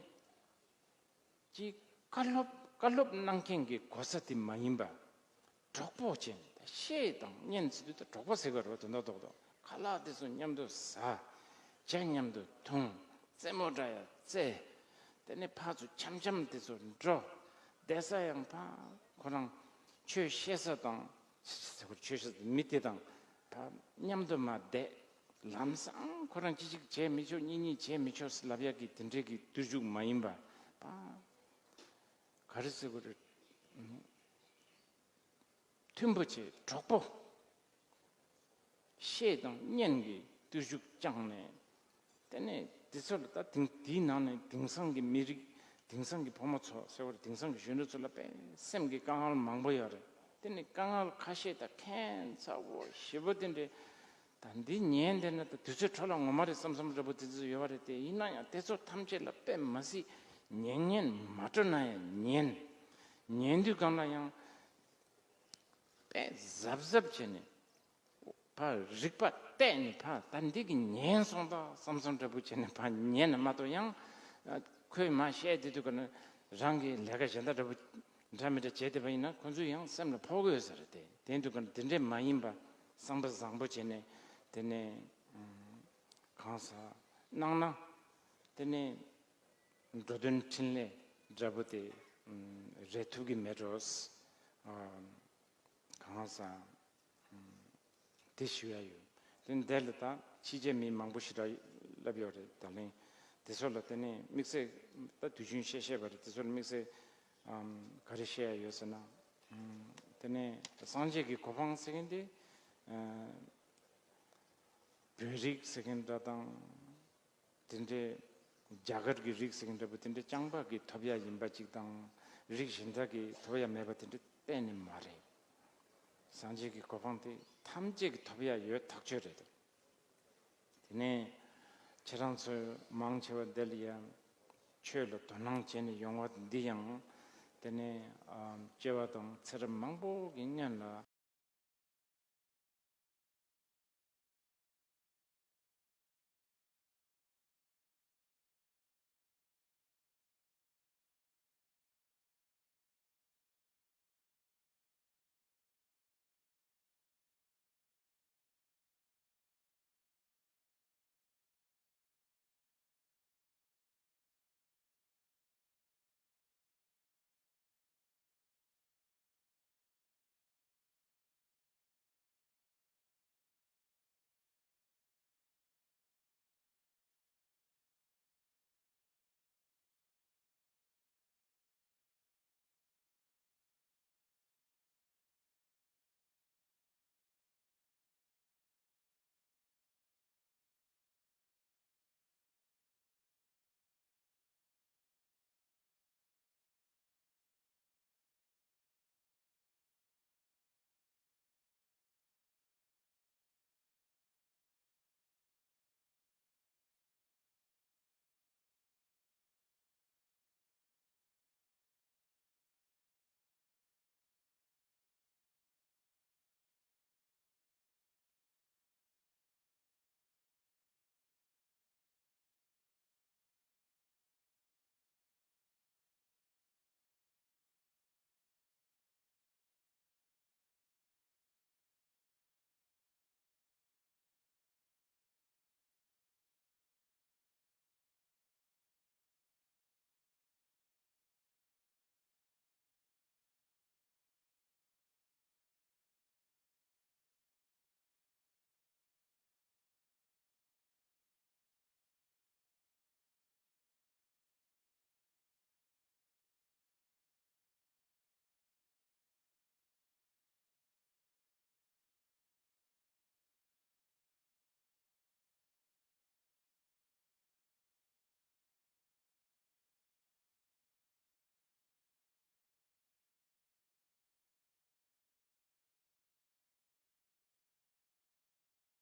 གཅིག་བཀའ་སློབ་བཀའ་སློབ་གནང་མཁན་གྱི་གོ་ས་དེ་མ་ཡིན་པ། གྲོགས་པོ་བྱས་ནས་ད་བཤད་དང་ཉན་ཟེར་དུས་ད་གྲོགས་པོ་ཟེར་དགོས་རེད་པ། དོན་དག་རྡོག་རྡོག་ཁ་ལག་དེ་ཚོ་མཉམ་དུ་ཟ། ཇ་མཉམ་དུ་འཐུང་། རྩེད་མོ་འདྲ་ཡ་རྩེ། དེ་ནས་ཕར་ཚུར་འཆམ་འཆམ་དེ་ཚོ་འགྲོ། བསྡད་ས་ཡང་ཕར་ཁོ་རང་ཆོས་བཤད་ས་དང་། ཆོས་བཤད་ས་མི་དེ་དང་ཕར་མཉམ་དུ་མར་བསྡད། ལམ་སང་ཁོ་རང་གཅིག་གཅིག་བྱེད་མི་ཆོག་གཉིས་གཉིས་བྱེད་མི་ཆོག་ཟེར་ལབ་ཡག་གི་དེ་འདྲའི་གི་བརྟུལ་ཞུགས་མ་ཡིན་པ། ཕར་ག་རེ་ཟེར་དགོས་རེད། མཐུན་པོ་བྱེད། གྲོགས་པོ། བཤད་དང་ཉན་གྱི་བརྟུལ་ཞུགས་བསྐྱངས་ནས། དེ་ནས་དེ་ཚོ་ལ་ད་དེང་དེའི་ནང་ནས་དེང་སང་གི་མི་རིགས། དེང་སང་གི་ཕོ་མོ་ཚོ་ཟེར་བ་རེད། དེང་སང་གི་གཞོན་ནུ་ཚོ་ལ་དཔེ་སེམས་ཀྱི་དཀའ་ངལ་མང་པོ་ཡོད་རེད། དེ་ནས་དཀའ་ངལ་ཁ་ཤས་དང་ཁྱད་མཚར་པོ་ཞེ་པོ་དེ་འདྲའི། ད་འདི་ཉན་བསྡད་ན་ད་དུས་ཚོད་འཕྲོ་བརླག་ངོ་མ་རེད་བསམ་བསམ་འདྲ་པོ་དེ་ཚོ་ཡོད་པ་རེད་དེ། ཡིན་ན་ཡང་དེ་ཚོ་ཐམས་ཅད་ལ་དཔེ་མ་སྲིད་ཉན་ཉན་མ་སྤྲོ་ན་ཡང་ཉན། ཉན་དུས་གང་ལ་ཡང་དཔེ་གཟབ་གཟབ་བྱས་ནས་ཕར་རིག་པ་གཏད་ནས་ཕར་ད་འདི་གི་ཉན་སོང་ད་བསམ་བསམ་འདྲ་པོ་བྱས་ནས་ཕར་ཉན་ན་མ་གཏོགས། ཡང་ཁོས་མར་བཤད་བསྡད་དུས་གང་ན་རང་གི་ལས་ཀ་གཞན་དག་འདྲ་པོ་འདྲ་མི་འདྲ་བྱས་བསྡད་པ་ཡིན་ན་ཁོ་ཚོས་ཡང་སེམས་ལ་ཕོག་གི་ཡོད་ས་རེད་དེ། དེ་འདུག་ག་དེ་འདྲས་མ་ཡིན་པ་བསམ་པ་བཟང་པོ་བྱས་ནས་དེ་ནས་གང་ཟག་གནང་ན་དེ་ནས་ འགྲོ་དོན་འཕྲིན་ལས་འདྲ་པོ་དེ་རེད་ཐུབ་ཀྱི་མེད་འགྲོ། གང་ཟག་དེ་ཞུ་ཡ་ཡོད། དེ་འདི་ལ་ད་ཕྱི་རྒྱལ་མི་མང་པོ་ཞེ་དྲག་ལབ་ཡོད་རེད། ད་ལན་དེ་ཚོ་ལ་དེ་ནས་དམིགས་བསལ་ད་དུས་རྒྱུན་བཤད་བཤད་པ་རེད། དེ་ཚོ་ལ་དམིགས་བསལ་ག་རེ་བཤད་ཡ་ཡོད་ཟེར་ན། དེ་ནས་སངས་རྒྱས་ཀྱི་གོ་འཕང་ཟེར་མཁན་དེ་བོད་རིགས་ཟེར་མཁན་འདྲ་དང་། དེ་འདྲའི་རྒྱ་གར་གྱི་རིགས་ཟེར་མཁན་འདྲ་པོ་དེ་འདྲའི་རྐྱང་པ་གིས་ཐོབ་ཡ་ཡིན་པ་ཅིག་དང་། རིགས་གཞན་དག་གིས་ཐོབ་ཡ་མེད་པ་དེ་འདྲ་གཏན་ནས་མ་རེད། སངས་རྒྱས་ཀྱི་གོ་འཕང་དེ་ཐམས་ཅད་ཀྱིས་ཐོབ་ཡ་ཡོད་ཐག་ཆོད་རེད། དེ་ནས་ཁྱེད་རང་ཚོ་མང་ཆེ་བ་འདི་ལ་ཡང་ཆོས་ལ་དོ་སྣང་བྱས་ནས་ཡོང་བ་འདི་ཡང་། དེ་ནས་ཨ་སྐྱེ་བ་དང་ཚེ་རབས་མང་པོ་གི་སྔོན་ལ་